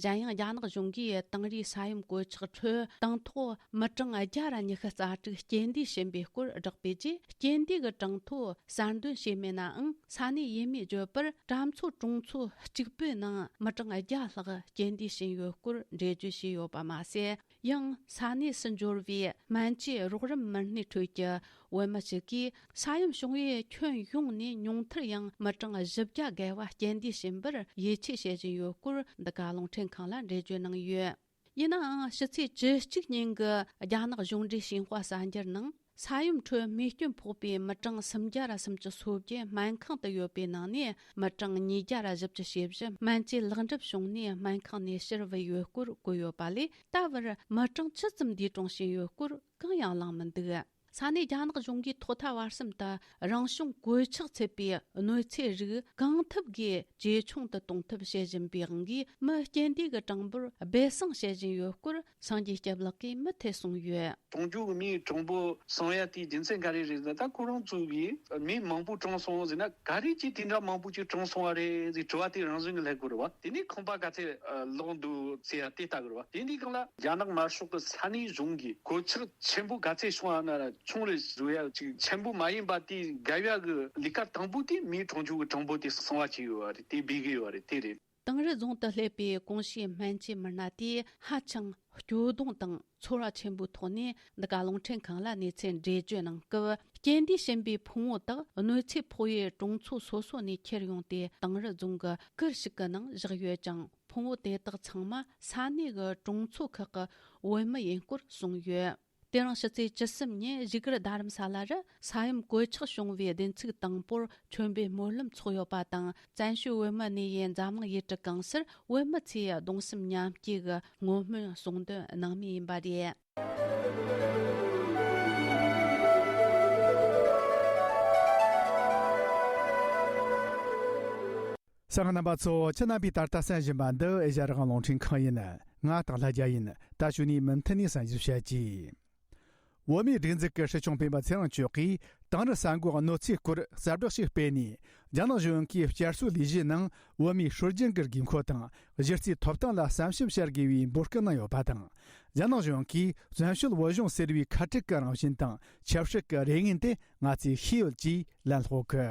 གཞན་ཡང་། རྒྱ་ནག་གཞུང་གིས་དིང་རིའི་ས་ཡོམ་གོད་ཆག་ཁྲོད་དང་ཐོག་མི་གྲངས་བརྒྱ་ར་ཉི་ཤུ་རྩ་དྲུག་རྐྱེན་འདས་ཕྱིན་པའི་སྐོར་བསྒྲགས་པའི་རྗེས། རྐྱེན་འདས་ཀྱི་གྲངས་ཐོ་གསར་འདོན་བྱས་མེད་ནའང་། ས་གནས་ཡུལ་མིས་བརྗོད་པར། གྲྭ་མཚོ་གྲོང་ཚོ་གཅིག་པུའི་ནང་མི་གྲངས་བརྒྱ་ལྷག་རྐྱེན་འདས་ཕྱིན་ཡོད་སྐོར་འགྲེལ་བརྗོད་བྱས་ཡོད་པ་མ་ཟད། ཡང་ས་གནས་སུ་འབྱོར་བའི་སྨན་བཅོས་རོགས་རམ་མི་སྣའི་ཁྲོད་ཀྱི་བོད་མི་ཞིག་གིས། ས་ཡོམ་བྱུང་བའི་ཁྱོན་ཡོངས་ནས་ཉུང་མཐར་ཡང་མི་གྲངས་བཞི་བརྒྱ་བརྒལ་བ་རྐྱེན་འདས་ཕྱིན་པར་ཡིད་ཆེས་བྱེད་བཞིན་ཡོད་སྐོར། འདི་ག་རླུང་འཕྲིན་ཁང་ལ་འགྲེལ་བརྗོད་གནང་ཡོད། ཡིན་ནའང་། ཕྱི་ཚེས་བཅུ་གཅིག་ཉིན་གྱི་རྒྱ་ནག་གཞུང་འབྲེལ་ཞིན་ཧྭ་གསར་འགྱུར་ནང་། ས་ཡོམ་ཁྲོད་རྨས་སྐྱོན་ཕོག་པའི་མི་གྲངས་སུམ་བརྒྱ་ར་སུམ་ཅུ་སོ་བརྒྱད་སྨན་ཁང་དུ་ཡོད་པའི་ནང་ནས། མི་གྲངས་ཉིས་བརྒྱ་ར་བཞི་བཅུ་ཞེ་བཞི་སྨན་བཅོས་ལེགས་འགྲུབ་བྱུང་ནས་སྨན་ཁང་ནས་ཕྱིར་བུད་ཡོད་སྐོར་བཀོད་ཡོད་པ་ལས། ད་བར་མི་གྲངས་ཇི་ཙམ་འདས་གྲོངས་ཕྱིན་ཡོད་སྐོར་གང་ཡང་གླེང་མི་འདུག་ས་གནས་རྒྱ་ནག་གཞུང་གིས་ཐོག་མཐའ་བར་གསུམ་དུ་རང་བྱུང་གོད་ཆག་ཚུད་པའི་གནོད་འཚེ་རིགས་གང་ཐུབ་ཀྱིས་ཇེ་ཆུང་དུ་གཏོང་ཐབས་བྱེད་བཞིན་པའི་དབང་གིས། མི་རྐྱེན་འདས་ཀྱི་གྲངས་འབོར་སྦས་གསང་བྱེད་བཞིན་ཡོད་སྐོར། སངས་རྒྱས་སྐྱབས་ལགས་ཀྱིས་མུ་མཐུད་གསུངས་ཡོད། གྲོང་ཁྱེར་གྱི་མིའི་གྲངས་འབོར་སོང་ཡ་དེའི་རྒྱུ་མཚན་ག་རེ་རེད་ཟེར་ན། ད་ཁོ་རང་ཚོ་གིས་མི་མང་པོ་གྲོངས་སོང་ཟེར་ན། ག་རེ་བྱས་དེ་འདྲ་མང་པོ་ཅིག་གྲོངས་སོང་བ་རེད་ཟེར་དྲི་བ་དེ་རང་བཞིན་གྱིས་སླེབས་དགོས་རེད་བ། དེ་ནས་ཁང་པ་ག་ཚད་ལོག་འདུག་ཟེར་ཡ་དེ་ལྟ་དགོས་རེད་བ། དེ་འདྲའི་སྒང་ལ་རྒྱ་ནག་དམར་ཤོག་གི་ས་གནས་གཞུང་གིས་གོད་ཆག་ཆེན་པོ་ག་ཚད་བྱུང་བ་ན་ར་ཆུང་རེ་བཟོ་ཡ་ཅིག་ཆེན་པོ་མ་ཡིན་པ་དེ་འགལ་ཡ་གི་ལས་ཀ་དང་པོ་དེ་མིའི་གྲོང་ཁྱེར་གྱི་གྲངས་འབོར་དེ་གསང་བ་བྱས་ཡོད་བ་རེད། དེ་སྦས་གི་ཡོད་བ་རེད། དེ་རེད། དིང་རི་རྫོང་དུ་སླེབས་པའི་གོང་ཞུས་སྨན་བཅོས་མི་སྣ་དེས་ཧ་ཅང་ སྐྱོ་གདུང་དང་ཚོར་བ་ཆེན་པོའི་ཐོག་ནས་འདི་ག་རླུང་འཕྲིན་ཁང་ལ་གནས་ཚུལ་འགྲེལ་བརྗོད་གནང་སྐབས། རྐྱེན་འདས་ཕྱིན་པའི་ཕུང་བོ་དག་གནོད་འཚེ་ཕོག་པའི་གྲོང་ཚོ་སོ་སོ་ནས་ཁྱེར་ཡོང་སྟེ། དིང་རི་རྫོང་གི་ཁུལ་ཞིག་གི་ནང་བཞག་ཡོད་ཅིང་། ཕུང་བོ་དེ་དག་ཚང་མ་ས་གནས་ཀྱི་གྲོང་ཚོ་ཁག་གི་བོད་མི་ཡིན་སྐོར་གསུངས་ཡོད། དེ་རིང་ཕྱི་ཚེས་བཅུ་གསུམ་ཉིན་བཞུགས་སྒར་རྡ་རམ་ས་ལ་རུ་ས་ཡོམ་གོད་ཆག་བྱུང་བའི་བདུན་ཚིགས་དང་པོར་མཆོད་འབུལ་སྨོན་ལམ་ཚོགས་ཡོད་པ་དང་། བཙན་བྱོལ་བོད་མི་གནས་ཡུལ་འཛམ་གླིང་ཡུལ་གྲུ་གང་སར་བོད་མི་ཚོས་གདུང་སེམས་མཉམ་སྐྱེད་ཀྱི་བསྔོ་སྨོན་གསུང་འདོན་གནང་མུས་ཡིན་པ་རེད། གསན་མཁན་རྣམ་པ་ཚོ། ཁྱེད་རྣམ་པས་ད་ལྟ་གསན་བཞིན་པ་འདི་ཨེ་ཤ་ཡ་རང་དབང་རླུང་འཕྲིན་ཁང་ཡིན། ང་སྟག་ལྷ་རྒྱལ་ཡིན། ད་གཞུག་ནས་མུ་མཐུད་ནས་གསན་བཞེས་བྱ་རྒྱུ། བོད་མིའི་སྒྲིག་འཛུགས་ཀྱི་སྲིད་སྐྱོང་སྤེན་པ་ཚེ་རིང་མཆོག་གིས་དིང་རི་ས་འགོ་གནོད་འཚེའི་སྐོར་གསལ་བསྒྲགས་ཤིག་སྤེལ་ནས། རྒྱ་ནག་གཞུང་གིས་བསྐྱར་གསོའི་ལས་གཞིའི་ནང་བོད་མིའི་སྲོལ་རྒྱུན་གྱི་དགོས་མཁོ་དང་གཞི་རྩའི་ཐོབ་ཐང་ལ་བསམ་ཞིབ་བྱ་དགོས་པའི་འབོད་སྐུལ་གནང་ཡོད་པ་དང་། རྒྱ་ནག་གཞུང་གིས་བཙན་བྱོལ་བོད་གཞུང་ཟེར་བའི་ཁ་བྲལ་གྱི་རང་བཞིན་དང་ཆབ་སྲིད་ཀྱི་རེ་ངན་དེ་ང་ཚོས་ཤེས་ཡོད་ཅེས་ལན་སློག་གི།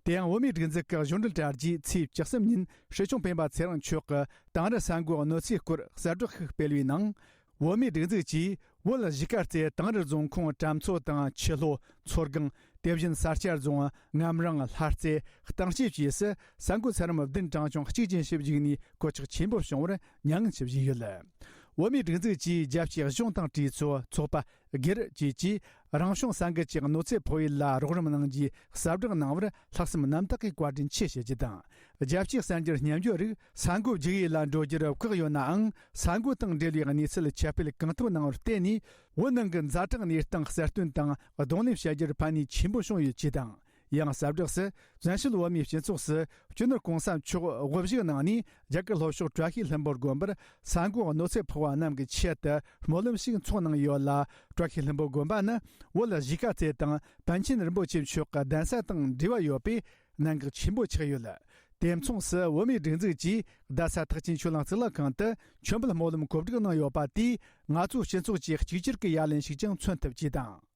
དེ་ཡང་བོད་མིའི་སྒྲིག་འཛུགས་ཀྱི་གཞུང་འབྲེལ་དྲ་རྒྱའི་ཚེས་བཅུ་གསུམ་ཉིན་སྲིད་སྐྱོང་སྤེན་པ་ཚེ་རིང་མཆོག་གིས་དིང་རི་ས་འགོ་གནོད་འཚེའི་སྐོར་གསལ་བསྒྲགས་ཤིག་སྤེལ་བའི་ནང་། བོད་མིའི་སྒྲིག་འཛུགས་ཀྱིས་བོད་གཞིས་ཀ་རྩེ་དིང་རི་རྫོང་ཁོངས་གྲམ་མཚོ་དང་ཆུ་ལྷོ། མཚོ་སྒང་། དེ་བཞིན་ས་སྐྱ་རྫོང་། ངམ་རིང་། ལྷ་རྩེ། གཏིང་སྐྱེས་བཅས་སུ་ས་འགོ་ཚད་རིམ་བདུན་གྲངས་ཆུང་གཅིག་ཅན་ཞིག་བརྒྱུད་ནས་གོད་ཆག་ཆེན་པོ་བྱུང་བར་མྱ་ངན་ཞུ་བཞིན་ཡོད། བོད་མིའི་སྒྲིག་འཛུགས་ཀྱིས་རྒྱལ་སྤྱིའི་གཞུང་དང་གྲོས་ཚོགས། ཚོགས་པ། སྒེར་བཅས་ཀྱིས་རང་བྱུང་ས་འགུལ་གྱི་གནོད་འཚེ་ཕོག་ཡུལ་ལ་རོགས་རམ་གནང་རྒྱུའི་གསལ་བསྒྲགས་གནང་བར་ལྷག་བསམ་རྣམ་དག་གིས་བཀའ་དྲིན་ཆེ་ཞུ་རྒྱུ་དང་། རྒྱལ་སྤྱིའི་གསར་འགྱུར་སྙན་བརྒྱུད་རིགས་ས་འགོ་མཇུག་ཡུལ་ལ་འགྲོ་རྒྱུར་བཀག་ཡོད་ནའང་། ས་འགོ་དང་འབྲེལ་བའི་གནས་ཚུལ་ཁྱབ་སྤེལ་གང་ཐུབ་གནང་བར་བརྟེན་ནས། བོད་ནང་གི་ཛ་དྲག་གནས་སྟངས་གསལ་སྟོན་དང་གདོང་ལེན་བྱ་རྒྱུར་ཕན་ནུས་ཆེན་པོ་བྱུང་ཡོད་ཅེས་དང་། ཡང་གསལ་བསྒྲགས་སུ། བཙན་བྱོལ་བོད་མིའི་སྤྱི་ཚོགས་སུ་སྤྱི་ནོར་གོང་ས་མཆོག་དབུ་བཞུགས་གནང་ནས། རྒྱ་གར་ལྷོ་ཕྱོགས་བཀྲ་ཤིས་ལྷུན་པོ་དགོན་པར་ས་འགོ་གནོད་འཚེ་ཕོག་པ་རྣམས་ཀྱི་ཆེད་དུ་སྨོན་ལམ་ཞིག་འཚོགས་གནང་ཡོད་ལ། བཀྲ་ཤིས་ལྷུན་པོ་དགོན་པ་ནི་བོད་གཞིས་ཀ་རྩེ་དང་པཎ་ཆེན་རིན་པོ་ཆེ་མཆོག་གི་གདན་ས་དང་འབྲེལ་བ་ཡོད་པས་གནད་འགག་ཆེན་པོ་ཆགས་ཡོད། དེ་མཚུངས་སུ་བོད་མིའི་སྒྲིག་འཛུགས་ཀྱིས་རྡ་ས་ཐེག་ཆེན་ཆོས་གླིང་གཙུག་ལག་ཁང་དུ་མཆོད་འབུལ་སྨོན་ལམ་གོ་སྒྲིག་གནང་ཡོད་པ་དེས། ང་ཚོའི་སྤྱི་ཚོགས་ཀྱི་གཅིག་གྱུར་གྱི་ཡ་ལན་ཞིག་ཀྱང་མཚོན་ཐུབ་ཅེས་དང་།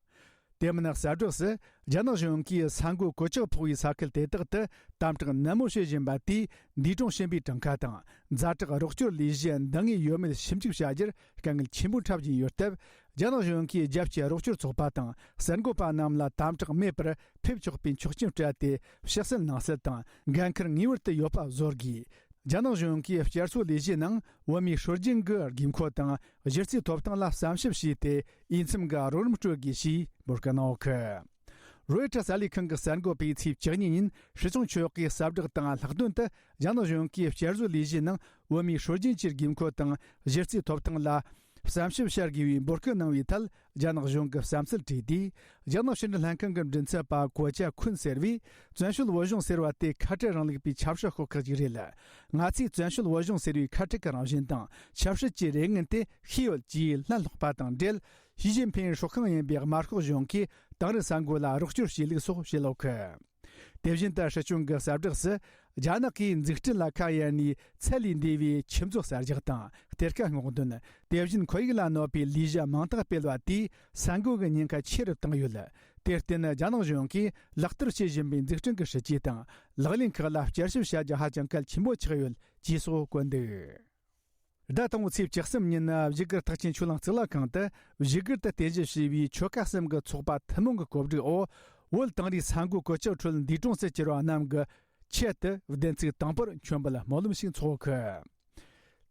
དེ་མིན་གསལ་བསྒྲགས་སུ། རྒྱ་ནག་གཞུང་གིས་ས་འགོ་གོད་ཆག་ཕོག་པའི་ས་ཁུལ་དེ་དག་ཏུ་དམ་དྲག་ནན་མོ་བྱེད་བཞིན་པ་དེས། འདས་གྲོངས་ཕྱིན་པའི་གྲངས་ཀ་དང་། ཛ་དྲག་རོགས་སྐྱོར་ལས་གཞི་འདང་ངེས་ཡོད་མེད་ཞིབ་འཇུག་བྱ་རྒྱུར་དཀའ་ངལ་ཆེན་པོ་འཁྲབ་བཞིན་ཡོད་སྟབས། རྒྱ་ནག་གཞུང་གིས་རྒྱལ་སྤྱིའི་རོགས་སྐྱོར་ཚོགས་པ་དང་གསར་འགོད་པ་རྣམས་ལ་དམ་དྲག་མེད་པར་ཕེབས་ཆོག་པའི་ཆོག་མཆན་སྤྲད་དེ། ཕྱག་སེལ་ནང་སེལ་དང་། འགན་འཁུར་ངེས་པར་དུ་ཡོད་པ་བཟོ་དགོས། རྒྱ་ནག་གཞུང་གིས་བསྐྱར་གསོའི་ལས་གཞིའི་ནང་བོད་མིའི་སྲོལ་རྒྱུན་གྱི་དགོས་མཁོ་དང་གཞི་རྩའི་ཐོབ་ཐང་ལ་བསམ་ཞིབ་བྱས་ཏེ། འོས་འཚམ་གྱི་རོགས་རམ་སྤྲོད་དགོས་ཞེས་འབོད་སྐུལ་གནང་ཡོད། རོའི་ཊར་གསར་ལས་ཁང་གི་གསར་འགོད་པས་ཚེས་བཅུ་གཉིས་ཉིན་སྲིད་སྐྱོང་མཆོག་གིས་གསལ་བསྒྲགས་དང་ལྷག་དོན་དུ། རྒྱ་ནག་གཞུང་གིས་བསྐྱར་གསོའི་ལས་གཞིའི་ནང་བོད་མིའི་སྲོལ་རྒྱུན་གྱི་དགོས་མཁོ་དང་གཞི་རྩའི་ཐོབ་ཐང་ལ་བསམ་ཞིབ་བྱ་དགོས་པའི་འབོད་སྐུལ་གནང་བའི་ཐད། རྒྱ་ནག་གཞུང་གི་བསམ་ཚུལ་དྲིས་དུས། རྒྱ་ནག་ཕྱི་འབྲེལ་ལྷན་ཁང་གི་མགྲིན་ཚབ་པ་གོ་ཅཱ་ཁུན་ཟེར་བས། བཙན་བྱོལ་བོད་གཞུང་ཟེར་བ་དེ་ཁ་བྲལ་རིང་ལུགས་པའི་ཆབ་སྲིད་ཤོག་ཁག་ཅིག་རེད། ང་ཚོས་བཙན་བྱོལ་བོད་གཞུང་ཟེར་བའི་ཁ་བྲལ་གྱི་རང་བཞིན་དང་ཆབ་སྲིད་ཀྱི་རེ་ངན་དེ་ཤེས་ཡོད་ཅེས་ལན་སློག་པ་དང་འབྲེལ། ཞི་ཅིན་ཕིང་སྲོག་ཤིང་ཡིན་པའི་དམར་ཤོག་གཞུང་གིས་དིང་རི་ས་འགོ་ལ་རོགས་སྐྱོར་བྱས་ལུགས་སོགས་བཤད་ཡོད་གི། དེ་བཞིན་དུ་སྲིད་སྐྱོང་གི་གསལ་བསྒྲགས་སུ། རྒྱ་ནག་གིས་འཛུགས་སྐྲུན་ལ་ཁ་གཡར་ནས་ཚད་ལས་འདས་པའི་ཆུ་མཛོད་གསར་རྒྱག་དང་གཏེར་ཁ་སྔོག་འདོན། དེ་བཞིན་ཁོར་ཡུག་ལ་གནོད་པའི་ལས་གཞི་མང་དག་སྤེལ་བ་དེས་ས་འགོ་གི་ཉེན་ཁ་ཆེ་རུ་བཏང་ཡོད། དེར་བརྟེན། རྒྱ་ནག་གཞུང་གིས་ལག་བསྟར་བྱེད་བཞིན་པའི་འཛུགས་སྐྲུན་གྱི་སྲིད་ཇུས་དང་ལག་ལེན་ཁག་ལ་བསྐྱར་ཞིབ་བྱ་རྒྱུ་ཧ་ཅང་གལ་ཆེན་པོ་ཆགས་ཡོད་ཅེས་སོགས་བཀོད་འདུག་ཟླ་དང་པོའི་ཚེས་བཅུ་གསུམ་ཉིན་བཞུགས་སྒར་ཐེག་ཆེན་ཆོས་གླིང་གཙུག་ལག་ཁང་དུ་བཞུགས་སྒར་དུ་རྟེན་གཞི་བྱས་པའི་ཆོལ་ཁ་གསུམ་གྱི་ཚོགས་པ་ཐུན་མོང་གི་གོ་སྒྲིག་འོག་བོད་དིང་རིའི་ས་འགོ་གོད་ཆག་ཁྲོད་འདས་གྲོངས་སུ་གྱུར་བ་རྣམས་ཀྱི་ཆེད་དུ་བདུན་ཚིགས་དང་པོར་མཆོད་འབུལ་སྨོན་ལམ་ཞིག་འཚོགས་ཀྱི།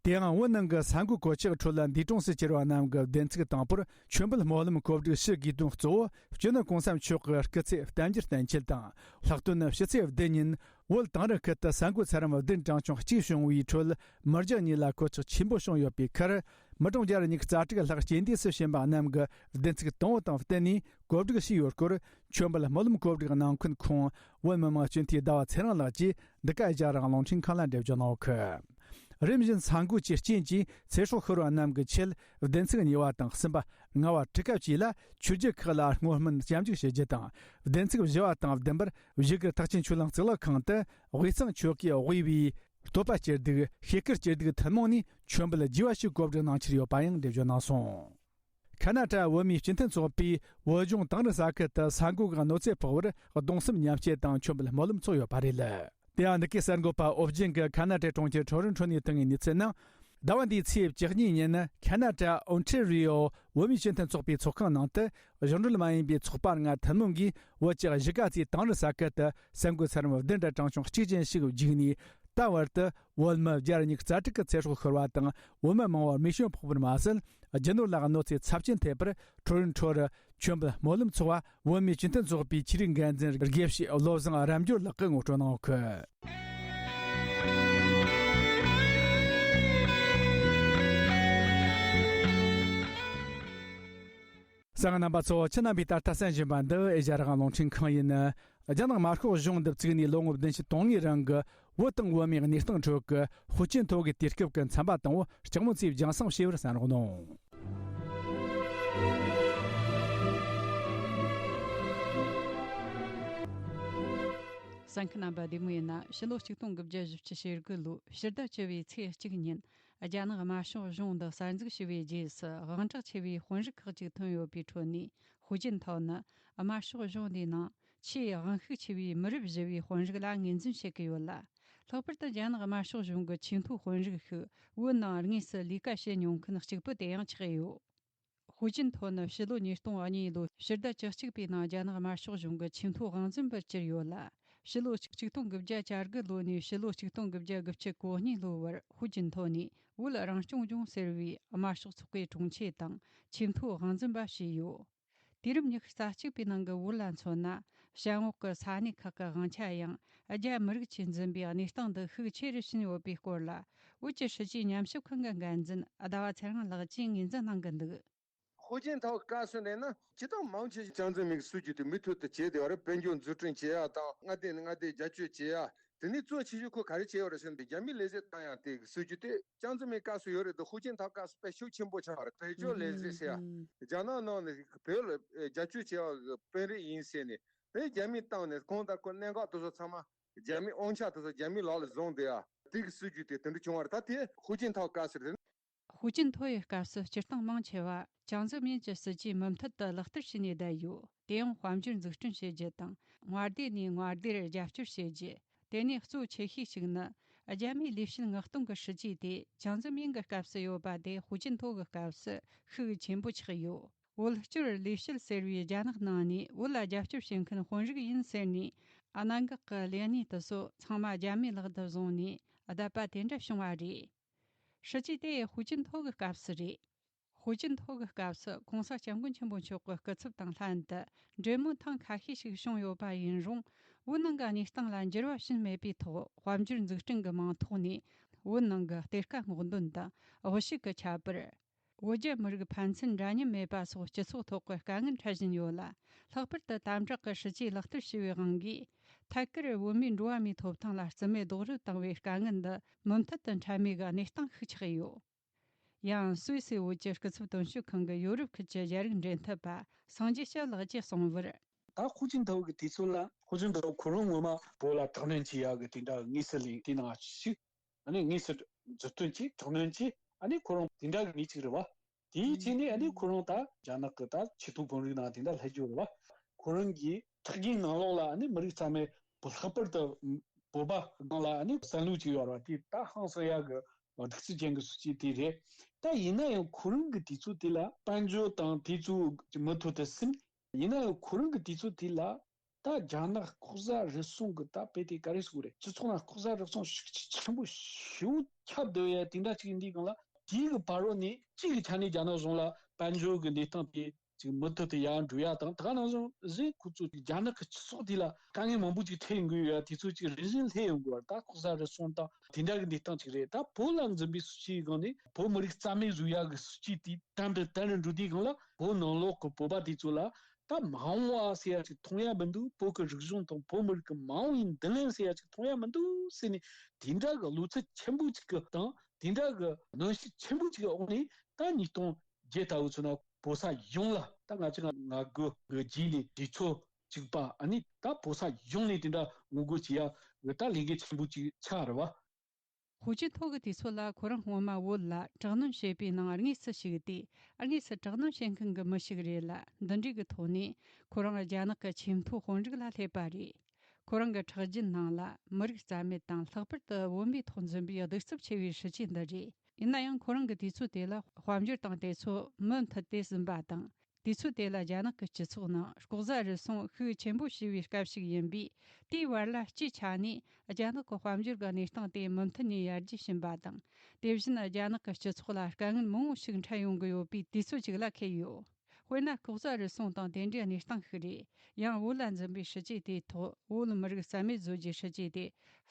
དེའང་བོད་ནང་གི་ས་འགོ་གོད་ཆག་ཁྲོད་འདས་གྲོངས་སུ་གྱུར་བ་རྣམས་ཀྱི་བདུན་ཚིགས་དང་པོར་མཆོད་འབུལ་སྨོན་ལམ་གོ་སྒྲིག་ཞུ་དགོས་དོན་གཙོ་བོ་སྤྱི་ནོར་གོང་ས་མཆོག་གི་སྐུ་ཚེ་བརྟན་རྒྱུར་བརྟན་ཆེད་དང་། ལྷག་དོན་ཕྱི་ཚེས་བདུན་ཉིན། བོད་དིང་རི་ཁུལ་དུ་ས་འགོ་ཚད་རིམ་བདུན་གྲངས་ཆུང་གཅིག་བྱུང་བའི་ཁྲོད། མི་རྒྱུ་གཉིས་ལ་གོད་ཆག་ཆེན་པོ་བྱུང་ཡོད་པའི་ཁར། མི་གྲངས་བརྒྱ་ཉི་ཤུ་རྩ་དྲུག་ལྷག་རྐྱེན་འདས་སུ་ཕྱིན་པ་རྣམས་ཀྱི་བདུན་ཚིགས་དང་པོ་དང་བསྟུན་ནས་གོ་སྒྲིག་བྱས་ཡོད་སྐོར། མཆོད་འབུལ་སྨོན་ལམ་གོ་སྒྲིག་གནང་མཁན་ཁོང་བོད་མི་མང་སྤྱི་འཐུས་ཟླ་བ་ཚེ་རིང་ལགས་ཀྱིས་འདི་ག་ཨེ་ཤ་ཡ་རང་དབང་རླུང་འཕྲིན་ཁང་ལ་འགྲེལ་བརྗོད་གནང་ཡོད་གི། རིམ་བཞིན་ས་འགོ་གི་རྐྱེན་གྱིས་ཚེ་སྲོག་ཤོར་བ་རྣམས་ཀྱི་ཆེད་བདུན་ཚིགས་གཉིས་པ་དང་གསུམ་པ། ལྔ་བ། དྲུག་པ་བཅས་ལ་ཆོས་བརྒྱུད་ཁག་ལ་བསྔོ་སྨོན་སྐྱབས་འཇུག་ཞུ་རྒྱུ་དང་། བདུན་ཚིགས་བཞི་བ་དང་བདུན་པར་བཞུགས་སྒར་ཐེག་ཆེན་ཆོས་གླིང་གཙུག་ལག་ཁང་དུ་དབུས་གཙང་ཆོལ་ཁའི་དབུས་པའི་བསྟོད་པ་སྤྱི་སྡིག་ཤེས་སྐུལ་སྤྱི་སྡིག་ཐུན་མོང་ནས་མཆོད་འབུལ་རྒྱས་པ་ཞིག་གོ་སྒྲིག་གནང་འཆར་ཡོད་པ་ཡང་འགྲེལ་བརྗོད་གནང་སོང་། ཁ་ན་ཏྲ་བོད་མིའི་སྤྱི་མཐུན་ཚོགས་པས་བོད་ལྗོངས་དིང་རི་ས་ཁུལ་དུ་ས་འགོ་གི་གནོད་འཚེ་ཕོག་པར་གདུང་སེམས་མཉམ་སྐྱེད་དང་མཆོད་འབུལ་སྨོན་ལམ་འཚོགས་ཡོད་པ་རེད། དེ་ཡང་འདི་གའི་གསར་འགོད་པ་ཨོ་རྒྱན་གྱིས་ཁ་ན་ཏའི་གྲོང་ཁྱེར་ཁྲོ་རོན་ཁྲོ་ནས་བཏང་བའི་གནས་ཚུལ་ནང་། ཟླ་བ་འདིའི་ཚེས་བཅུ་གཉིས་ཉིན། ཁ་ན་ཌ་ཨོན་ཊེ་རི་ཡོ་བོད་མིའི་སྤྱི་མཐུན་ཚོགས་པའི་ཚོགས་ཁང་ནང་དུ། གཞུང་འབྲེལ་མ་ཡིན་པའི་ཚོགས་པ་ལྔ་ཐུན་མོང་གིས་བོད་ཀྱི་གཞིས་ཀ་རྩེའི་དིང་རི་ས་ཁུལ་དུ་གསར་འགོད་ཚད་རིམ་བདུན་ཕྲག་གྲངས་ཆུང་གཅིག་ཅན་ཞིག་བརྒྱུད་ནས། ད་བར་དུ་བོད་མི་བརྒྱ་ཉིས་རྩ་དྲུག་གི་ཚེ་སྲོག་ཤོར་བ་དང་། བོད་མི་མང་བོར་རྨས་སྐྱོན་ཕོག་པར་མ་ཟད། རྒྱུ་ནོར་ལའང་གནོད་འཚེ་ཚབས་ཆེན་ཐེབས་པར། ཁྲོ་རུ་ཁྲོ་རུ་མཆོད་འབུལ་སྨོན་ལམ་ཚོགས་པ། བོད་མིའི་སྤྱི་མཐུན་ཚོགས་པའི་ཆོས་རིག་འགན་འཛིན་དགེ་བཤེས་བློ་བཟང་རབ་འབྱོར་ལགས་ཀྱིས་ངོ་སྤྲོད་གནང་ཡོད། གསན་མཁན་རྣམ་པ་ཚོ། ཁྱེད་རྣམ་པས་ད་ལྟ་གསན་བཞིན་པ་འདི་ཨེ་ཤ་ཡ་རང་དབང་རླུང་འཕྲིན་ཁང་ཡིན། རྒྱ་ནག་དམར་ཤོག་གཞུང་འདི་བཙུགས་ནས་ལོ་ངོ་བདུན་ཅུ་དོན་ལྔའི་རིང་གི་བོད་དང་བོད་མིའི་གནས་སྟངས་ཁྲོད་ཀྱི་ཧུའུ་ཅིན་ཐོ་གི་དུས་སྐབས་ཀྱི་མཚམས་པ་དང་པོ་ལྕགས་མོ་རྩེའི་རྒྱང་སྲིང་ཞེས་པར་གསན་རོགས་གནང་། གསན་མཁན་རྣམ་པ་བདེ་མོ་ཡིན་ན། ཕྱི་ལོ་ཆིག་སྟོང་དགུ་བརྒྱ་བཞི་བཅུ་ཞེ་དགུ་ལོའི་ཕྱི་ཟླ་བཅུ་བའི་ཚེས་གཅིག་ཉིན། རྒྱ་ནག་དམར་ཤོག་གཞུང་འདི་གསར་འཛུགས་བྱས་པའི་རྗེས་སུ། དབང་གྲགས་ཆེ་བའི་དཔོན་རིགས་ཁག་ཅིག་ཐོན་ཡོད་པའི་ཁྲོད་ནས། ཧུའུ་ཅིན་ཐའོ་ནི་དམར་ཤོག་གཞུང་འདིའི་ནང་ཆེས་དབང་ཤུགས་ཆེ་བའི་མི་རབས་བཞི་བའི་དཔོན་རིགས་ལ་ངོས་འཛིན་བྱེད་ཀྱི་ཡོད་ལ། ལྷག་པར་དུ་རྒྱ་ནག་དམར་ཤོག་གཞུང་གི་ཆེས་མཐོའི་དཔོན་རིགས་ཤིག་བོད་ནང་དངོས་སུ་ལས་ཀ་བྱེད་མྱོང་མཁན་གཅིག་པུ་དེ་ཡང་ཆགས་ཡོད། ཧུའུ་ཅིན་ཐའོ་ནི་ཕྱི་ལོ་ཉིས་སྟོང་གཉིས་ལོའི་ཕྱི་ཟླ་བཅུ་གཅིག་པའི་ནང་རྒྱ་ནག་དམར་ཤོག་གཞུང་གི་ཆེས་མཐོའི་དབང་འཛིན་པར་གྱུར་ཡོད་ལ། ཕྱི་ལོ་ཆིག་སྟོང་དགུ་བརྒྱ་གྱ་དགུ་ལོ་ནས་ཕྱི་ལོ་ཆིག་སྟོང་དགུ་བརྒྱ་དགུ་བཅུ་གོ་གཉིས་ལོའི་བར། ཧུའུ་ཅིན་ཐའོ་ནི་བོད་རང་སྐྱོང་ལྗོངས་ཟེར་བའི་དམར་ཤོག་ཚོགས་པའི་དྲུང་ཆེ་དང་ཆེས་མཐོའི་དབང་འཛིན་པ་བྱས་ཡོད། དུས་རབས་ཉི་ཤུ་རྩ་གཅིག་པའི་ནང་གི་བོད་ལ་མཚོན་ན། བྱང་འོག་གི་ས་གནས་ཁག་གི་དབང་ཆ་ཡང་རྒྱ་མི་རིགས་ཀྱིས་འཛིན་པའི་གནས་སྟངས་འདི་ཤུགས་ཆེ་རུ་ཕྱིན་ཡོད་པའི་སྐོར་ལ། བོད་ཀྱི་སྲིད་ཇུས་ཉམས་ཞིབ་ཁང་གི་འགན་འཛིན་ཟླ་བ་ཚེ་རིང་ལགས་ཀྱིས་ངོས་འཛིན་གནང་གི་འདུག། ཧུའུ་ཅིན་ཐའོ་སྐབས་སུ་ནས་ན། སྤྱིར་བཏང་མང་ཆེ་ཞིག་ལྕམ་ཚང་མའི་སྲིད་ཇུས་དེ་མུ་མཐུད་དུ་བྱས་བསྡད་པ་རེད། དཔལ་འབྱོར་འཛུགས་སྐྲུན་བྱེད་ཡ་དང་། མངའ་སྡེ་ནས་མངའ་སྡེ་རྒྱབ་སྐྱོར་བྱེད་ཡ། དེ་ནས་གཙོ་ཆེ་ཤོས་ཁོ་ག་རེ་བྱས་ཡོད་རེད་ཟེར་ན། རྒྱ་མིའི་ལས་བྱེད་བཏང་ཡ་དེ་གི་སྲིད་ཇུས་དེ་ལྕམ་ཚང་མའི་སྐབས་སུ་ཡོད་རེད་དེ། ཧུའུ་ཅིན་ཐའོ་སྐབས་སུ་དཔེ་ཤུགས་ཆེན་པོ་ཆགས་པ་རེད། བོད་ལྗོངས་ལས་བྱེད་ཟེར་ཡ། རྒྱ་ནག་ནང་ནས་བོད་ལ་རྒྱབ་སྐྱོར་བྱེད་ཡ་གི་དཔོན་རིགས་ཡིན་ཟེར་ནས། དེ་རྒྱ་མིས་བཏང་ནས་གང་ལྟར་ཁོ་གནད་འགག་དེ་ཚོ་ཚང་མ། རྒྱ་མིའི་དབང་ཆ་དེ་ཚོ་རྒྱ་མིའི་ལག་ལ་བཟུང་བསྡད་ཡ། དེ་གི་སྲིད་ཇུས་དེ་དེ་འདྲ་བྱུང་བ་རེད། ད་དེ་ཧུའུ་ཅིན་ཐའོ་སྐབས་སུ་རེད། ཧུའུ་ཅིན་ཐའོ་ཡི་སྐབས་སུ་སྤྱིར་བཏང་མང་ཆེ་བ་ཅང་ཙེ་མིན་གྱི་སྲིད་ཇུས་མུ་མཐུད་དུ་ལག་བསྟར་བྱས་ནས་བསྡད་ཡོད། དེ་ཡང་དཔལ་འབྱོར་འཛུགས་སྐྲུན་བྱེད་རྒྱུ་དང་། མངའ་སྡེ་ནས་མངའ་སྡེར་རྒྱབ་སྐྱོར་བྱེད་རྒྱུ། དེ་ནས་གཙོ་ཆེ་ཤོས་ཤིག་ནི། རྒྱ་མིའི་ལས་བྱེད་མངགས་གཏོང་གི་སྲིད་ཇུས་དེ་ཅང་ཙེ་མིན་གྱི་སྐབས་སུ་ཡོད་པ་དེ་ཧུའུ་ཅིན་ཐའོ་གི་སྐབས་སུ་ཤུགས་ཆེན་པོ་ཆགས་ཡོད། བོད་སྐྱོར་ལས་བྱེད་ཟེར་བའི་རྒྱ་ནག་ནང་ནས་བོད་ལ་རྒྱབ་སྐྱོར་བྱེད་མཁན་དཔོན་རིགས་ཡིན་ཟེར་ནས། གནད་འགག་གི་ལས་གནས་དེ་ཚོ་ཚང་མ་རྒྱ་མིའི་ལག་ཏུ་བཟུང་ནས་བསྡད་པ་དེ་འདྲ་བྱུང་བ་རེད། སྲིད་ཇུས་དེ་ཧུའུ་ཅིན་ཐའོ་གི་སྐབས་སུ་རེད། ཧུའུ་ཅིན་ཐའོ་གི་སྐབས་སུ་༸གོང་ས་༸སྐྱབས་མགོན་ཆེན་པོ་མཆོག་གི་སྐུ་ཚབ་དང་ལྷན་དུ་འབྲེལ་མོལ་ཐེངས་ཁ་ཤས་ཤིག་བྱུང་ཡོད་པ་ཡིན་རུང་། བོད་ནང་གི་གནས་སྟངས་ལ་འགྱུར་བ་ཕྱིན་མེད་པའི་ཐོག་དཔལ་འབྱོར་འཛུགས་སྐྲུན་གྱི་མིང་ཐོག་ནས་བོད་ནང་གི་གཏེར་ཁ་སྔོག་འདོན་དང་དབུལ་ཕྱུག་གི་ཁྱད་པར། བོད་རྒྱ་མི་རིགས་ཕན་ཚུན་འདྲ་མཉམ་མེད་པ་སོགས་སྤྱི་ཚོགས་ཐོག་གི་དཀའ་ངལ་འཕྲད་བཞིན་ཡོད་ལ། ལྷག་པར་དུ་དམ་དྲག་གི་སྲིད་ཇུས་ལག་བསྟར་བྱས་པའི་དབང་གིས། ཐད་ཀར་བོད་མིའི་འགྲོ་བ་མིའི་ཐོབ་ཐང་ལ་རྩིས་མེད་རྡོག་རོལ་བཏང་བའི་དཀའ་ངལ་འདི་མུ་མཐུད་དུ་འཕྲད་མུས་ཀྱི་གནས་སྟངས་ཤིག་ཆགས་ཡོད། ཡང་སུད་སི་བོད་ཀྱི་སྐུ་ཚབ་དོན་གཅོད་ཁང་གི་ཡོ་རོབ་ཁུལ་གྱི་རྒྱ་རིགས་འབྲེལ་མཐུད་པ་སངས་རྒྱས་ཞབས་ལགས་ཀྱིས་གསུངས་པར། ད་ཧུའུ་ཅིན་ཐའོ་གི་དུས་ཚོད་ལ། ཧུའུ་ཅིན་ཐའོ་ཁོ་རང་ངོ་མ་བོད་ལ་དྲག་གནོན་བྱེད་ཡག་གི་དེ་འདྲ་དངོས་སུ་ལས་དེ་ནང་ཞིག་ཨ་ནི་དངོས་སུ་མཛུབ་སྟོན་བྱས། དྲག་གནོན་བྱས། ཨ་ནི་ཁོ་རང་དེ་འདྲ་གི་མི་གཅིག་རེད་བ། དེའི་རྗེས་ནས་ཨ་ནི་ཁོ་རང་ད་རྒྱ་ནག་གི་ད་ཆེས་མཐོའི་དཔོན་རིགས་ནང་དེ་འདྲ་སླེབས་རྒྱུ་རེད་བ། ཁོ་རང་གིས་ཕྲུ་གུའི་ནང་ལོགས་ལ་ཨ་ནི་མི་རིགས་རྩ་མེད་པོ། ལྷག་པར་དུ་བོད་པ་སྒང་ལ་ཨ་ནི་བསམ་བློ་གཅིག་ཡོད་རེད་བ། དེ་ད་ཧང་སང་ཡག་གི་གདུག་རྩུབ་ཅན་གྱི་སྲིད་ཇུས་དེ་རེད། ད་ཡིན་ན་ཡང་ཁོ་རང་གི་དུས་ཚོད་དེ་ལ་དཔལ་འབྱོར་དང་དེ་ཚོ་མུ་མཐུད་དུ་ཟིན། ཡིན་ན་ཡང་ཁོ་རང་གི་དུས་ཚོད་དེ་ལ་ད་རྒྱ་ནག་ལྐོག་ཟ་རུལ་སུངས་ཀྱི་ད་དཔེ་དེ་ག་རེ་ཟེར་དགོས་རེད། སྤྱི་ཚོགས་ནང་ལྐོག་ཟ་རུལ་སུངས་ཤུགས་ཆེ་ཆེན་པོ་ཞེ་པོ་ཁྱབ་བསྡད་ཡ་དེ་འདྲ་ཅིག་ཡིན་དུས་སྒང་ལ། དེའི་གི་བར་རོ་ནས་གཅིག་གི་ཆ་ནས་རྒྱ་ནག་གཞུང་ལ་དཔལ་འབྱོར་གྱི་གནས་སྟངས་དེ་ཅིག་མུ་མཐུད་དུ་ཡར་འགྲོ་ཡ་དང་། ད་ག་ནང་བཞིན་ཁོ་ཚོ་རྒྱ་ནག་གི་སྤྱི་ཚོགས་དེ་ལ་དཀའ་ངལ་མང་པོ་ཅིག་འཕྲད་ཡོང་གི་ཡོད་ཡ། དེ་ཚོ་ཅིག་རིམ་བཞིན་སླེབས་ཡོང་གི་ཡོད་རེད། ད་ལྐོག་ཟ་རུལ་སུངས་དང་དེ་འདྲ་གི་གནས་སྟངས་ཅིག་རེད། ད་བོད་ལ་འཛིན་པའི་སྲིད་ཇུས་སྒང་ནས་བོད་མི་རིགས་རྩ་མེད་བཟོ་ཡ་གི་སྲིད་ཇུས་དེ་དམ་དུ་དམ་དུ་འགྲོ་དུས་སྒང་ལ། བོད་ནང་ལོགས་ཀྱི་བོད་པ་དེ་ཚོ་ལ་ད་མ་འོངས་པ་ཟེར་ཡ་ཅིག་མཐོང་ཡ་མི་འདུག་བོད་ཀྱི་རིག་གཞུང་དང་བོད་མི་རིགས་ཀྱི་མ་འོངས་པའི་མདུན་ལམ་ཟེར་ཡ་ཅིག་མཐོང་ཡ་མི་འདུག་ཟེར་ནས། དེ་འདྲ་གི་བློ་འཚབ་ཆེན་པོ་ཅིག་གི་དང་། དེ་འདྲ་གི་གནོན་ཤུགས་ཆེན་པོ་ཅིག་གི་འོག་ནས། ད་ཉིས་སྟོང་བརྒྱད་ལྟ་བུ་ཚོ་ན་བོད་ས་ཡོངས་ལ་ད་ང་ཚོ་ང་དགུ་གི་རྗེས་ནས་གྲོས་ཚོགས་གཅིག་པ། ཨ་ནི་ད་བོད་ས་ཡོངས་ནས་དེ་འདྲ་ངོ་རྒོལ་བྱེད་ཡ་གི་ད་ལས་འགན་ཆེན་པོ་ཅིག་ཆགས་རེད་བ། ཧུའུ་ཅིན་ཐའོ་གི་དུས་ཚོད་ལ་ཁོ་རང་སྔོན་མ་བོད་ལ་དྲག་གནོན་བྱས་པའི་ནང་དངོས་སུ་ཞུགས་ཏེ། དངོས་སུ་དྲག་གནོན་བྱེད་མཁན་གྱི་མི་ཞིག་རེད་ལ། འདི་འདྲའི་གི་ཐོག་ནས་ཁོ་རང་རྒྱ་ནག་གི་ཆེས་མཐོའི་དཔོན་རིགས་ལ་སླེབས་པ་རེད། ཁོ་རང་གི་ཁྲག་རྒྱུན་ནང་ལ་མི་རིགས་རྩ་མེད་དང་། ལྷག་པར་དུ་བོད་མིའི་ཐོག་འཛིན་པའི་གདུག་རྩུབ་ཆེ་བའི་སྲིད་ཇུས་འདི་རེད། ཡིན་ན་ཡང་ཁོ་རང་གི་དུས་ཚོད་དེ་ལ་དཔལ་འབྱོར་དང་དེ་ཚོ་མུ་མཐུད་དེ་ཟིན་པ་དང་། དུས་ཚོད་དེ་ལ་རྒྱ་ནག་གི་སྤྱི་ཚོགས་ནང་ལྐོག་ཟ་རུལ་སུངས་ཤུགས་ཆེན་པོ་བྱས་པའི་སྐབས་ཤིག་ཡིན་པས། དེའི་བར་ལ་སྤྱིའི་ཆ་ནས་རྒྱ་ནག་གི་དཔལ་འབྱོར་གྱི་གནས་སྟངས་དེ་མུ་མཐུད་ནས་ཡར་རྒྱས་ཕྱིན་པ་དང་། དེ་བཞིན་རྒྱ་ནག་གི་སྤྱི་ཚོགས་ལ་དཀའ་ངལ་མང་བོ་ཞིག་འཕྲད་ཡོང་གི་ཡོད་པའི་དུས་ཚོད་ཅིག་ལ་འཁེལ་ཡོད། དཔེར་ན་ལྐོག་ཟ་རུལ་སུངས་དང་དེ་འདྲའི་གནས་སྟངས་ཤིག་རེད། ཡང་བོད་ལ་འཛིན་པའི་སྲིད་ཇུས་དེའི་ཐོག་བོད་མི་རིགས་རྩ་མེད་བཟོ་རྒྱུའི་སྲིད་ཇུས་དེ་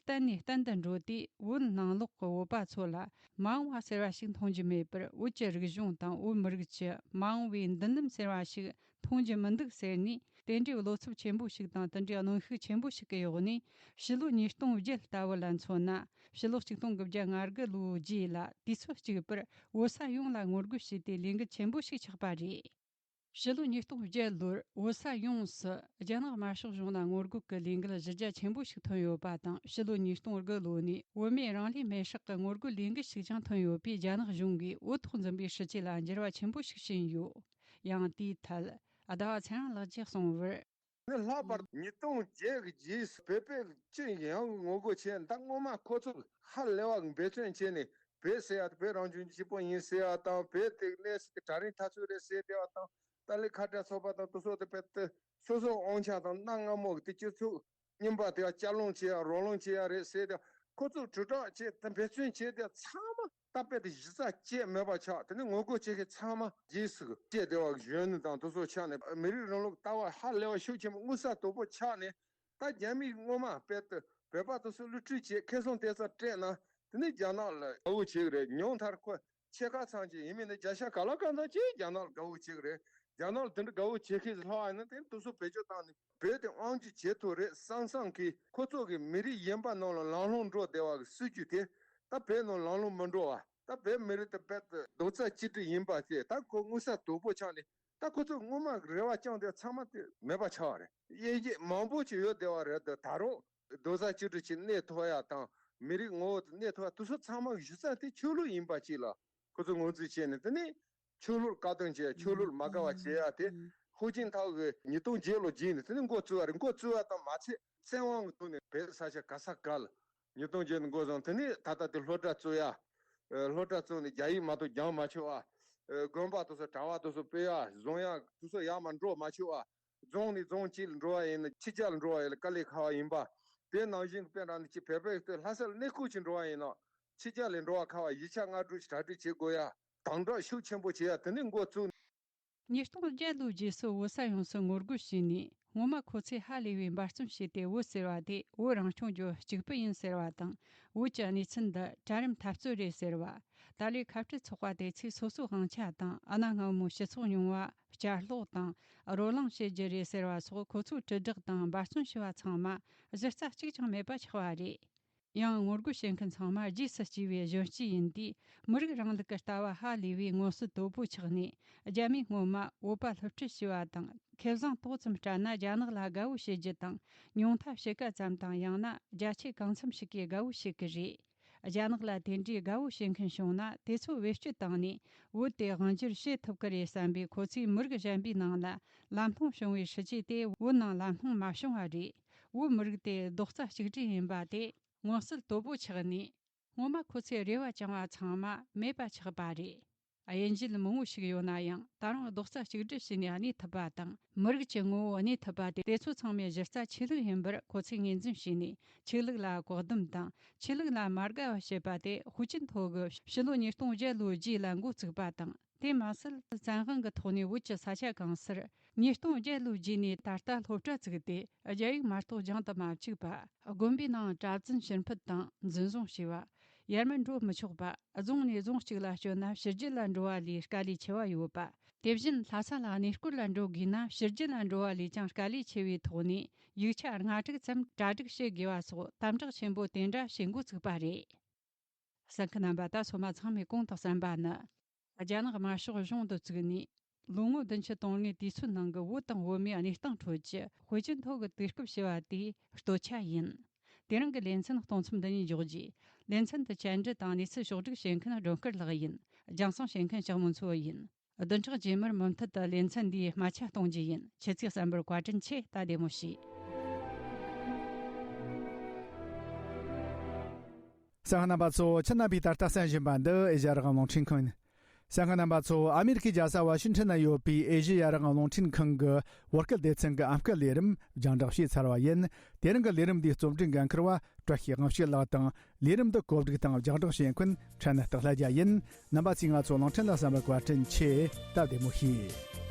བརྟན་ནས་བརྟན་དུ་འགྲོ་དུས། བོད་ནང་ལོགས་ཀྱི་བོད་པ་ཚོ་ལ་མ་འོངས་པ་ཟེར་བ་ཞིག་མཐོང་རྒྱུ་མེད་པར། བོད་ཀྱི་རིག་གཞུང་དང་བོད་མི་རིགས་ཀྱི་མ་འོངས་པའི་མདུན་ལམ་ཟེར་བ་ཞིག་མཐོང་རྒྱུ་མི་འདུག་ཟེར་ནས། དེ་འདྲའི་བློ་འཚབ་ཆེན་པོ་ཞིག་དང་དེ་འདྲའི་གནོན་ཤུགས་ཆེན་པོ་ཞིག་གི་འོག་ནས། ཕྱི་ལོ་ཉིས་སྟོང་བརྒྱད་ལྟ་བུ་ལ་མཚོན་ན། ཕྱི་ལོ་ཆིག་སྟོང་དགུ་བརྒྱ་ང་དགུ་ལོའི་རྗེས་ལ་དུས་ཚོད་གཅིག་པར་བོད་ས་ཡོངས་ལ་ངོ་རྒོལ་བྱས་ཏེ་ལས་འགུལ་ཆེན་པོ་ཞིག་ཆགས་པ་རེད། ཕྱི་ལོ་ཉིས་སྟོང་བརྒྱད་ལོར་བོད་ས་ཡོངས་སུ་རྒྱ་ནག་དམར་ཤོག་གཞུང་ལ་ངོ་རྒོལ་གྱི་ལས་འགུལ་གཞི་རྒྱ་ཆེན་པོ་ཞིག་ཐོན་ཡོད་པ་དང་། ཕྱི་ལོ་ཉིས་སྟོང་དགུ་ལོ་ནས་བོད་མིའི་རང་ལུས་མེར་སྲེག་གི་ངོ་རྒོལ་ལས་འགུལ་ཞིག་ཀྱང་ཐོན་ཡོད་པས། རྒྱ་ནག་གཞུང་གིས་བོད་ཐོག་འཛིན་པའི་སྲིད་ཇུས་ལ་འགྱུར་བ་ཆེན་པོ་ཞིག་ཕྱིན་ཡོད། ཡང་དེའི་ཐད་ཟླ་བ་ཚེ་རིང་ལགས་ཀྱིས་གསུངས་པར། ནི་ལྷག་པར་ཉིས་སྟོང་བརྒྱད་ཀྱི་རྗེས་སུ་བོད་པས་ཅི་ཡང་ངོ་རྒོལ་བྱས། ད་སྔོན་མ་ཁོ་ཚོ་ཧ་ལས་པ་འབད་བརྩོན་བྱས་ནས། བོད་ཟེར་ཡ་དེ་བོད་རང་སྐྱོང་ལྗོངས་གཅིག་པོ་ཡིན་ཟེར་ཡ་དང་། བོད་དེ་གནས་སུ་གྲལ་རིམ་འཐབ་རྩོད་རེད་ཟེར་བསྡད་པ་དང་། ཏཱ་ལའི་ཁ་བྲལ་ཚོགས་པ་དང་དེ་ཚོ་དེ་བོད་དེ་སོ་སོའི་དབང་ཆ་དང་གནའ་སྔ་མོ་གི་དེ་སྤྱི་ཚོགས་རྙིང་པ་དེ་ཡང་བསྐྱར་སློང་བྱེད་ཡ་རོགས་སློང་བྱེད་ཡ་རེད་ཟེར་ཏེ། ཁོ་ཚོས་དྲིལ་བསྒྲགས་བྱས་ཏེ་འབད་བརྩོན་བྱས་ཏེ་ཚང་མ་ད་དཔེ་དེ་གཞི་རྩ་བཅད་མེད་པ་ཆགས། དེ་ནས་ངོ་རྒོལ་བྱེད་མཁན་ཚང་མ་རྗེས་སུ་བཅད་བསྡད་པ་གཞོན་ནུ་དང་དེ་ཚོ་ཆགས་ནས། མི་རིགས་རིང་ལུགས་ལྟ་བ་ཧ་ལས་པ་ཤུགས་ཆེན་པོ་མངོན་གསལ་དོད་པོ་ཆགས་ནས། ད་རྒྱ་མིས་སྔོན་མ་དཔེ་དེ་བོད་པ་དེ་ཚོ་བསླུ་བྲིད་བྱས་ཁེ་བཟང་དེ་ཚོ་སྤྲད་ན། དེ་ནས་རྒྱ་ནག་ལ་དགའ་བོ་བྱེད་ཀྱི་རེད། ཉུང་མཐར་ཁོ་ཕྱེད་ཀ་ཙམ་ཅིག་ཡིན་མིན་ནི་བརྒྱ་ཆ་ག་ལ་གང་འཚམ་ཅིག་རྒྱ་ནག་ལ་དགའ་བོ་བྱེད་ཀྱི་རེད། རྒྱ་ནག་ལ་དེ་འདྲ་དགའ་བོ་བྱེད་མཁན་ལྷག་ཡིན་ན། དེ་དེ་ཚོ་བེད་སྤྱོད་བཏང་ནས་བོད་དེ་དབང་སྒྱུར་བྱེད་ཐུབ་རེད་བསམ་བསམ་གྱིས། ཁོ་ཚོ་གི་མི་རིགས་གཞན་པ་ནང་ལ་ལམ་ལྷོང་འགྲོ་བསྡད་པ་གི་སྲིད་ཇུས་དེ་ད་བོད་ནང་ལམ་ལྷོང་མི་འགྲོ་བ། ད་བོད་མི་རིགས་དེ་རྦད་དེ་རྡོག་རྩ་གཅིག་སྒྲིལ་ཡིན་པ་དེ་ད་ཁོ་མངོན་གསལ་དོད་པོ་ཆགས་ནས། ད་ཁོ་ཚོ་སྔོན་མ་གི་རེ་བ་བཅངས་དེ་ཚང་མ་དེ་མེད་པ་ཆགས་པ་རེད། དབྱེ་འབྱེད་མང་པོ་ཅིག་ཡོད་བསྡད་པ་རེད། ད་ད་རུང་རྡོག་རྩ་གཅིག་སྒྲིལ་གྱིས་གནས་ཐུབ་ཡ་དང་། མི་རིགས་ངོ་བོ་དེ་གནས་ཐུབ་ཡ་དེ་ཚོ་ཚང་མ་གཞི་རྩ་དེ་ཆོས་ལུགས་ཡིན་པ་ཅིག་ལ་ཁོ་ཚོ་ངོས་འཛིན་བྱས་ནས། དེ་ནས་ཆོས་ལུགས་བཀག་སྡོམ་བྱས། ཆོས་ལུགས་མ་དགའ་བ་བྱེད་ཡ་དེ། ཧུའུ་ཅིན་ཐའོ་གིས་ཉིས་སྟོང་བརྒྱད་ལོ་རྗེས་ནས་དེ་ནས་འགོ་བཙུགས་པ་རེད། འགོ་བཙུགས་པ་དང་མ་ཚད་བཙན་དབང་གི་ཐོག་ནས་བོད་ས་ཆ་ག་ས་ག་ལ་ཉིས་སྟོང་བརྒྱད་ནས་འགོ་བཟུང་། དེ་ནས་ད་ལྟ་དེ་སློབ་གྲྭ་བཙུགས་ཡ། ཨ། སློབ་གྲྭ་བཙུགས་ནས་རྒྱ་ཡིག་མ་གཏོགས་སྦྱང་མ་ཆོག་པ། ཨ། དགོན་པ་དེ་ཚོ་གྲྭ་པ་དེ་ཚོ་སྤོ་ཡ། བཟུང་ཡ་དེ་ཚོ་ཡར་མར་འགྲོ་མ་ཆོག་པ། རྫོང་ནས་རྫོང་གཅིག་ལ་འགྲོ་བ་ཡིན་ན་ཕྱི་རྒྱལ་ལ་འགྲོ་བ་ཡིན་ན་དཀའ་ལས་ཁག་པ་ཡིན་པ། དེ་ནང་བཞིན་དཔེར་ན་ཅིག་བོད་པའི་ལྷ་སར་གནས་སྐོར་ཅིག་འགྲོ་བ་ཡིན་ན་ཕྱི་རྒྱལ་ལ་འགྲོ་བ་ཁག་པ། ཡིག་ཆ་སྔ་དྲོ་ཞིག་གྲ་སྒྲིག་བྱེད་དགོས་ཡ། དམ་དྲག་ཤུགས་ཆེན་པོ་བྱེད་ཡ། དེ་ནས་འགོ་བཙུགས། ཉིས་སྟོང་བརྒྱད་ལོའི་རྗེས་སུ་བོད་ས་ཡོངས་སུ་ངོ་རྒོལ་བྱས་ནས། སྔོན་མ་ཁོ་ཚོས་ཧ་ལས་པའི་འབད་བརྩོན་བྱས་ཏེ་བོད་ཟེར་བ་དེ་བོད་རང་སྐྱོང་ལྗོངས་གཅིག་པུ་ཡིན་ཟེར་བ་དང་། བོད་ཀྱི་གནས་ཚུལ་འདི་གྲལ་རིམ་འཐབ་རྩོད་རེད་ཟེར་བ། ཏཱ་ལའི་ཁ་བྲལ་ཚོགས་པ་དེ་ཚོས་སོ་སོའི་དབང་ཆ་དང་། གནའ་སྔ་མོའི་སྤྱི་ཚོགས་རྙིང་བ་བསྐྱར་ལོག་དང་བགྲོ་གླེང་བྱེད་རྒྱུ་རེད་ཟེར་བ་སོགས། ཁོ་ཚོའི་དྲིལ་བསྒྲགས་དང་འབད་བརྩོན་བྱས་པ་ཚང་མ་གཞི་རྩ་གཅིག་ཀྱང་མེད་པ་ཆགས་པ་རེད། ཡང་ངོ་རྒོལ་བྱེད་མཁན་ཚང་མ་རྗེས་སུ་སྐྱེས་པའི་གཞོན་སྐྱེས་ཡིན་དུས། མི་རིགས་རིང་ལུགས་ཀྱི་ལྟ་བ་ཧ་ལས་པའི་མངོན་གསལ་དོད་པོ་ཆགས་ནས། རྒྱ་མིས་སྔོན་མ་བོད་པ་བསླུ་བྲིད་བྱས་པ་དང་། ཁེ་བཟང་ཏོག་ཙམ་སྤྲད་ན་རྒྱ་ནག་ལ་དགའ་བོ་བྱེད་རྒྱུ་དང་། ཉུང་མཐའ་ཕྱེད་ཀ་ཙམ་དང་། ཡང་ན་རྒྱ་ཆེ་གང་འཚམ་ཞིག་གིས་དགའ་བོ་བྱེད་ཀྱི་རེད། རྒྱ་ནག་ལ་དེ་འདྲའི་དགའ་བོ་བྱེད་མཁན་བྱུང་ན། དེ་ཚོ་བེད་སྤྱོད་བཏང་ནས་བོད་དེ་དབང་སྒྱུར་བྱེད་ཐུབ་ཀྱི་རེད་བསམ་པའི། ཁོ་ཚོས་མི་རིགས་གཞན་པའི་ནང་ལ་ལམ་ལྷོང་བྱུང་བའི་སྲིད་ཇུས་དེ་བོད་ནང་ལམ་ལྷོང་མ་བྱུང་བ་རེད། བོད་མི་རིགས་དེ་རྡོག་རྩ་གཅིག་སྒྲིལ་ཡིན་པ་དེ་མངོན་གསལ་དོད་པོ་ཆགས་ནས། སྔོན་མ་ཁོ་ཚོས་རེ་བ་བཅངས་པ་ཚང་མ་མེད་པ་ཆགས་པ་རེད། དབྱེ་འབྱེད་མང་བོ་ཞིག་ཡོད་ན་ཡང་། ད་རུང་རྡོག་རྩ་གཅིག་སྒྲིལ་བྱས་ནས་གནས་ཐུབ་པ་དང་། མི་རིགས་ཀྱི་ངོ་བོ་གནས་ཐུབ་པ་དེ། དེ་ཚོ་ཚང་མའི་གཞི་རྩ་ཆོས་ལུགས་ཡིན་པར་ཁོ་ཚོས་ངོས་འཛིན་བྱས་ནས། ཆོས་ལུགས་ལ་བཀག་སྡོམ་དང་། ཆོས་ལུགས་ལ་མ་དགའ་བ་བྱེད་པ་དེ། ཧུའུ་ཅིན་ཐའོ་གིས་ཕྱི་ལོ་ཉིས་སྟོང་བརྒྱད་ལོའི་རྗེས་ལ་འགོ་བཙུགས་པ་དང་། དེ་མ་ཟད། བཙན་དབང་གི་ཐོག་ནས་བོད་ཀྱི་ས་ཆ་གང་སར་ཉིས་སྟོང་བརྒྱད་ལོའི་རྗེས་ནས་ད་ལྟ་སློབ་གྲྭ་བཙུགས་ཏེ། རྒྱ་ཡིག་མ་གཏོགས་སྦྱང་དུ་མ་བཅུག་པ། དགོན་པའི་ནང་གྲྭ་བཙུན་ཕྱིར་འཕུད་དང་འཛིན་བཟུང་བྱས་པ། ཡར་མར་འགྲོ་མི་ཆོག་པ། རྫོང་ནས་རྫོང་གཅིག་ལ་བསྐྱོད་ན་ཕྱི་རྒྱལ་ལ་འགྲོ་བ་ལས་དཀའ་ལས་ཆེ་བ་ཡོད་པ། དེ་བཞིན་ལྷ་ས་ལ་གནས་སྐོར་ལ་འགྲོ་དགོས་ན་ཕྱི་རྒྱལ་ལ་འགྲོ་བ་ལས་ཀྱང་དཀའ་ལས་ཆེ་བའི་ཐོག་ནས། ཡིག་ཆ་ལྔ་དྲུག་ཙམ་གྲ་སྒྲིག་བྱེད་དགོས་པ་སོགས། དམ་དྲག་ཆེན་པོ་དེ་འདྲ་བྱེད་འགོ་བཙུགས་པ་རེད། གསན་མཁན་རྣམ་པ། ད་སོ་མ་ཚང་མས་གོང་དུ་གསན་པ་ནི། རྒྱ་ནག་དམར་ཤོག་གཞུང་དུ་བཙུགས་ནས་ལོ་ངོ་བདུན་ཅུ་དོན་ལྔའི་དུས་ཚོད་ནང་གི་བོད་དང་བོད་མིའི་གནས་སྟངས་ཁྲོད་ཀྱི་ཧུའུ་ཅིན་ཐའོ་གིས་དུས་སྐབས་ཞུ་བ་དེའི་སྟོད་ཆ་ཡིན། དེ་རིང་གི་ལེ་ཚན་གཏོང་མཚམས་འདི་ནས་འཇོག་རྒྱུ། ལེ་ཚན་དུ་བཅར་འདྲི་དང་གནས་ཚུལ་ཕྱོགས་སྒྲིག་བྱེད་མཁན་སྒྲོལ་དཀར་ལགས་ཡིན། རྒྱང་སྲིང་བྱེད་མཁན་ལྕགས་མོ་མཚོ་ཡིན། བདུན་ཕྲག་རྗེས་མར་མུ་མཐུད་དུ་ལེ་ཚན་འདིའི་དམའ་ཆ་གཏོང་རྒྱུ་ཡིན། ཁྱེད་ཚོས་གསན་པར་བཀའ་དྲིན་ཆེ། ད་བདེ་མོ་བྱོས། གསན་མཁན་རྣམ་པ་ཚོ། ཁྱེད་རྣམ་པས་ད་ལྟ་གསན་བཞིན་པ་འདི་ཨེ་ཤ་ཡ་རང་དབང་རླུང་འཕྲིན་ཁང་ཡིན། གསན་མཁན་རྣམ་པ་ཚོ། ཨ་མེ་རི་ཁའི་རྒྱལ་ས་ཝ་ཤིང་ཊོན་ན་ཡོད་པའི་ཨེ་ཤ་ཡ་རང་དབང་རླུང་འཕྲིན་ཁང་གི་བོད་སྐད་སྡེ་ཚན་གྱི་ཨམ་སྐད་ལས་རིམ་རྒྱང་བསྒྲགས་བྱས་ཚར་བ་ཡིན། དེ་རིང་གི་ལས་རིམ་འདིའི་རྩོམ་སྒྲིག་འགན་འཁུར་བ་བཀྲ་ཤིས་དབང་ཕྱུག་ལགས་དང་། ལས་རིམ་འདི་གོ་སྒྲིག་དང་རྒྱང་བསྒྲགས་བྱེད་མཁན་ཁྲེན་ནི་སྟག་ལྷ་རྒྱལ་ཡིན། རྣམ་པ་ཚོས་ང་ཚོ་གླིང་ཕྲན་ལ་གསན་པར་བཀའ་དྲིན་ཆེ། སྟབས་བདེ་མོ་བྱོས།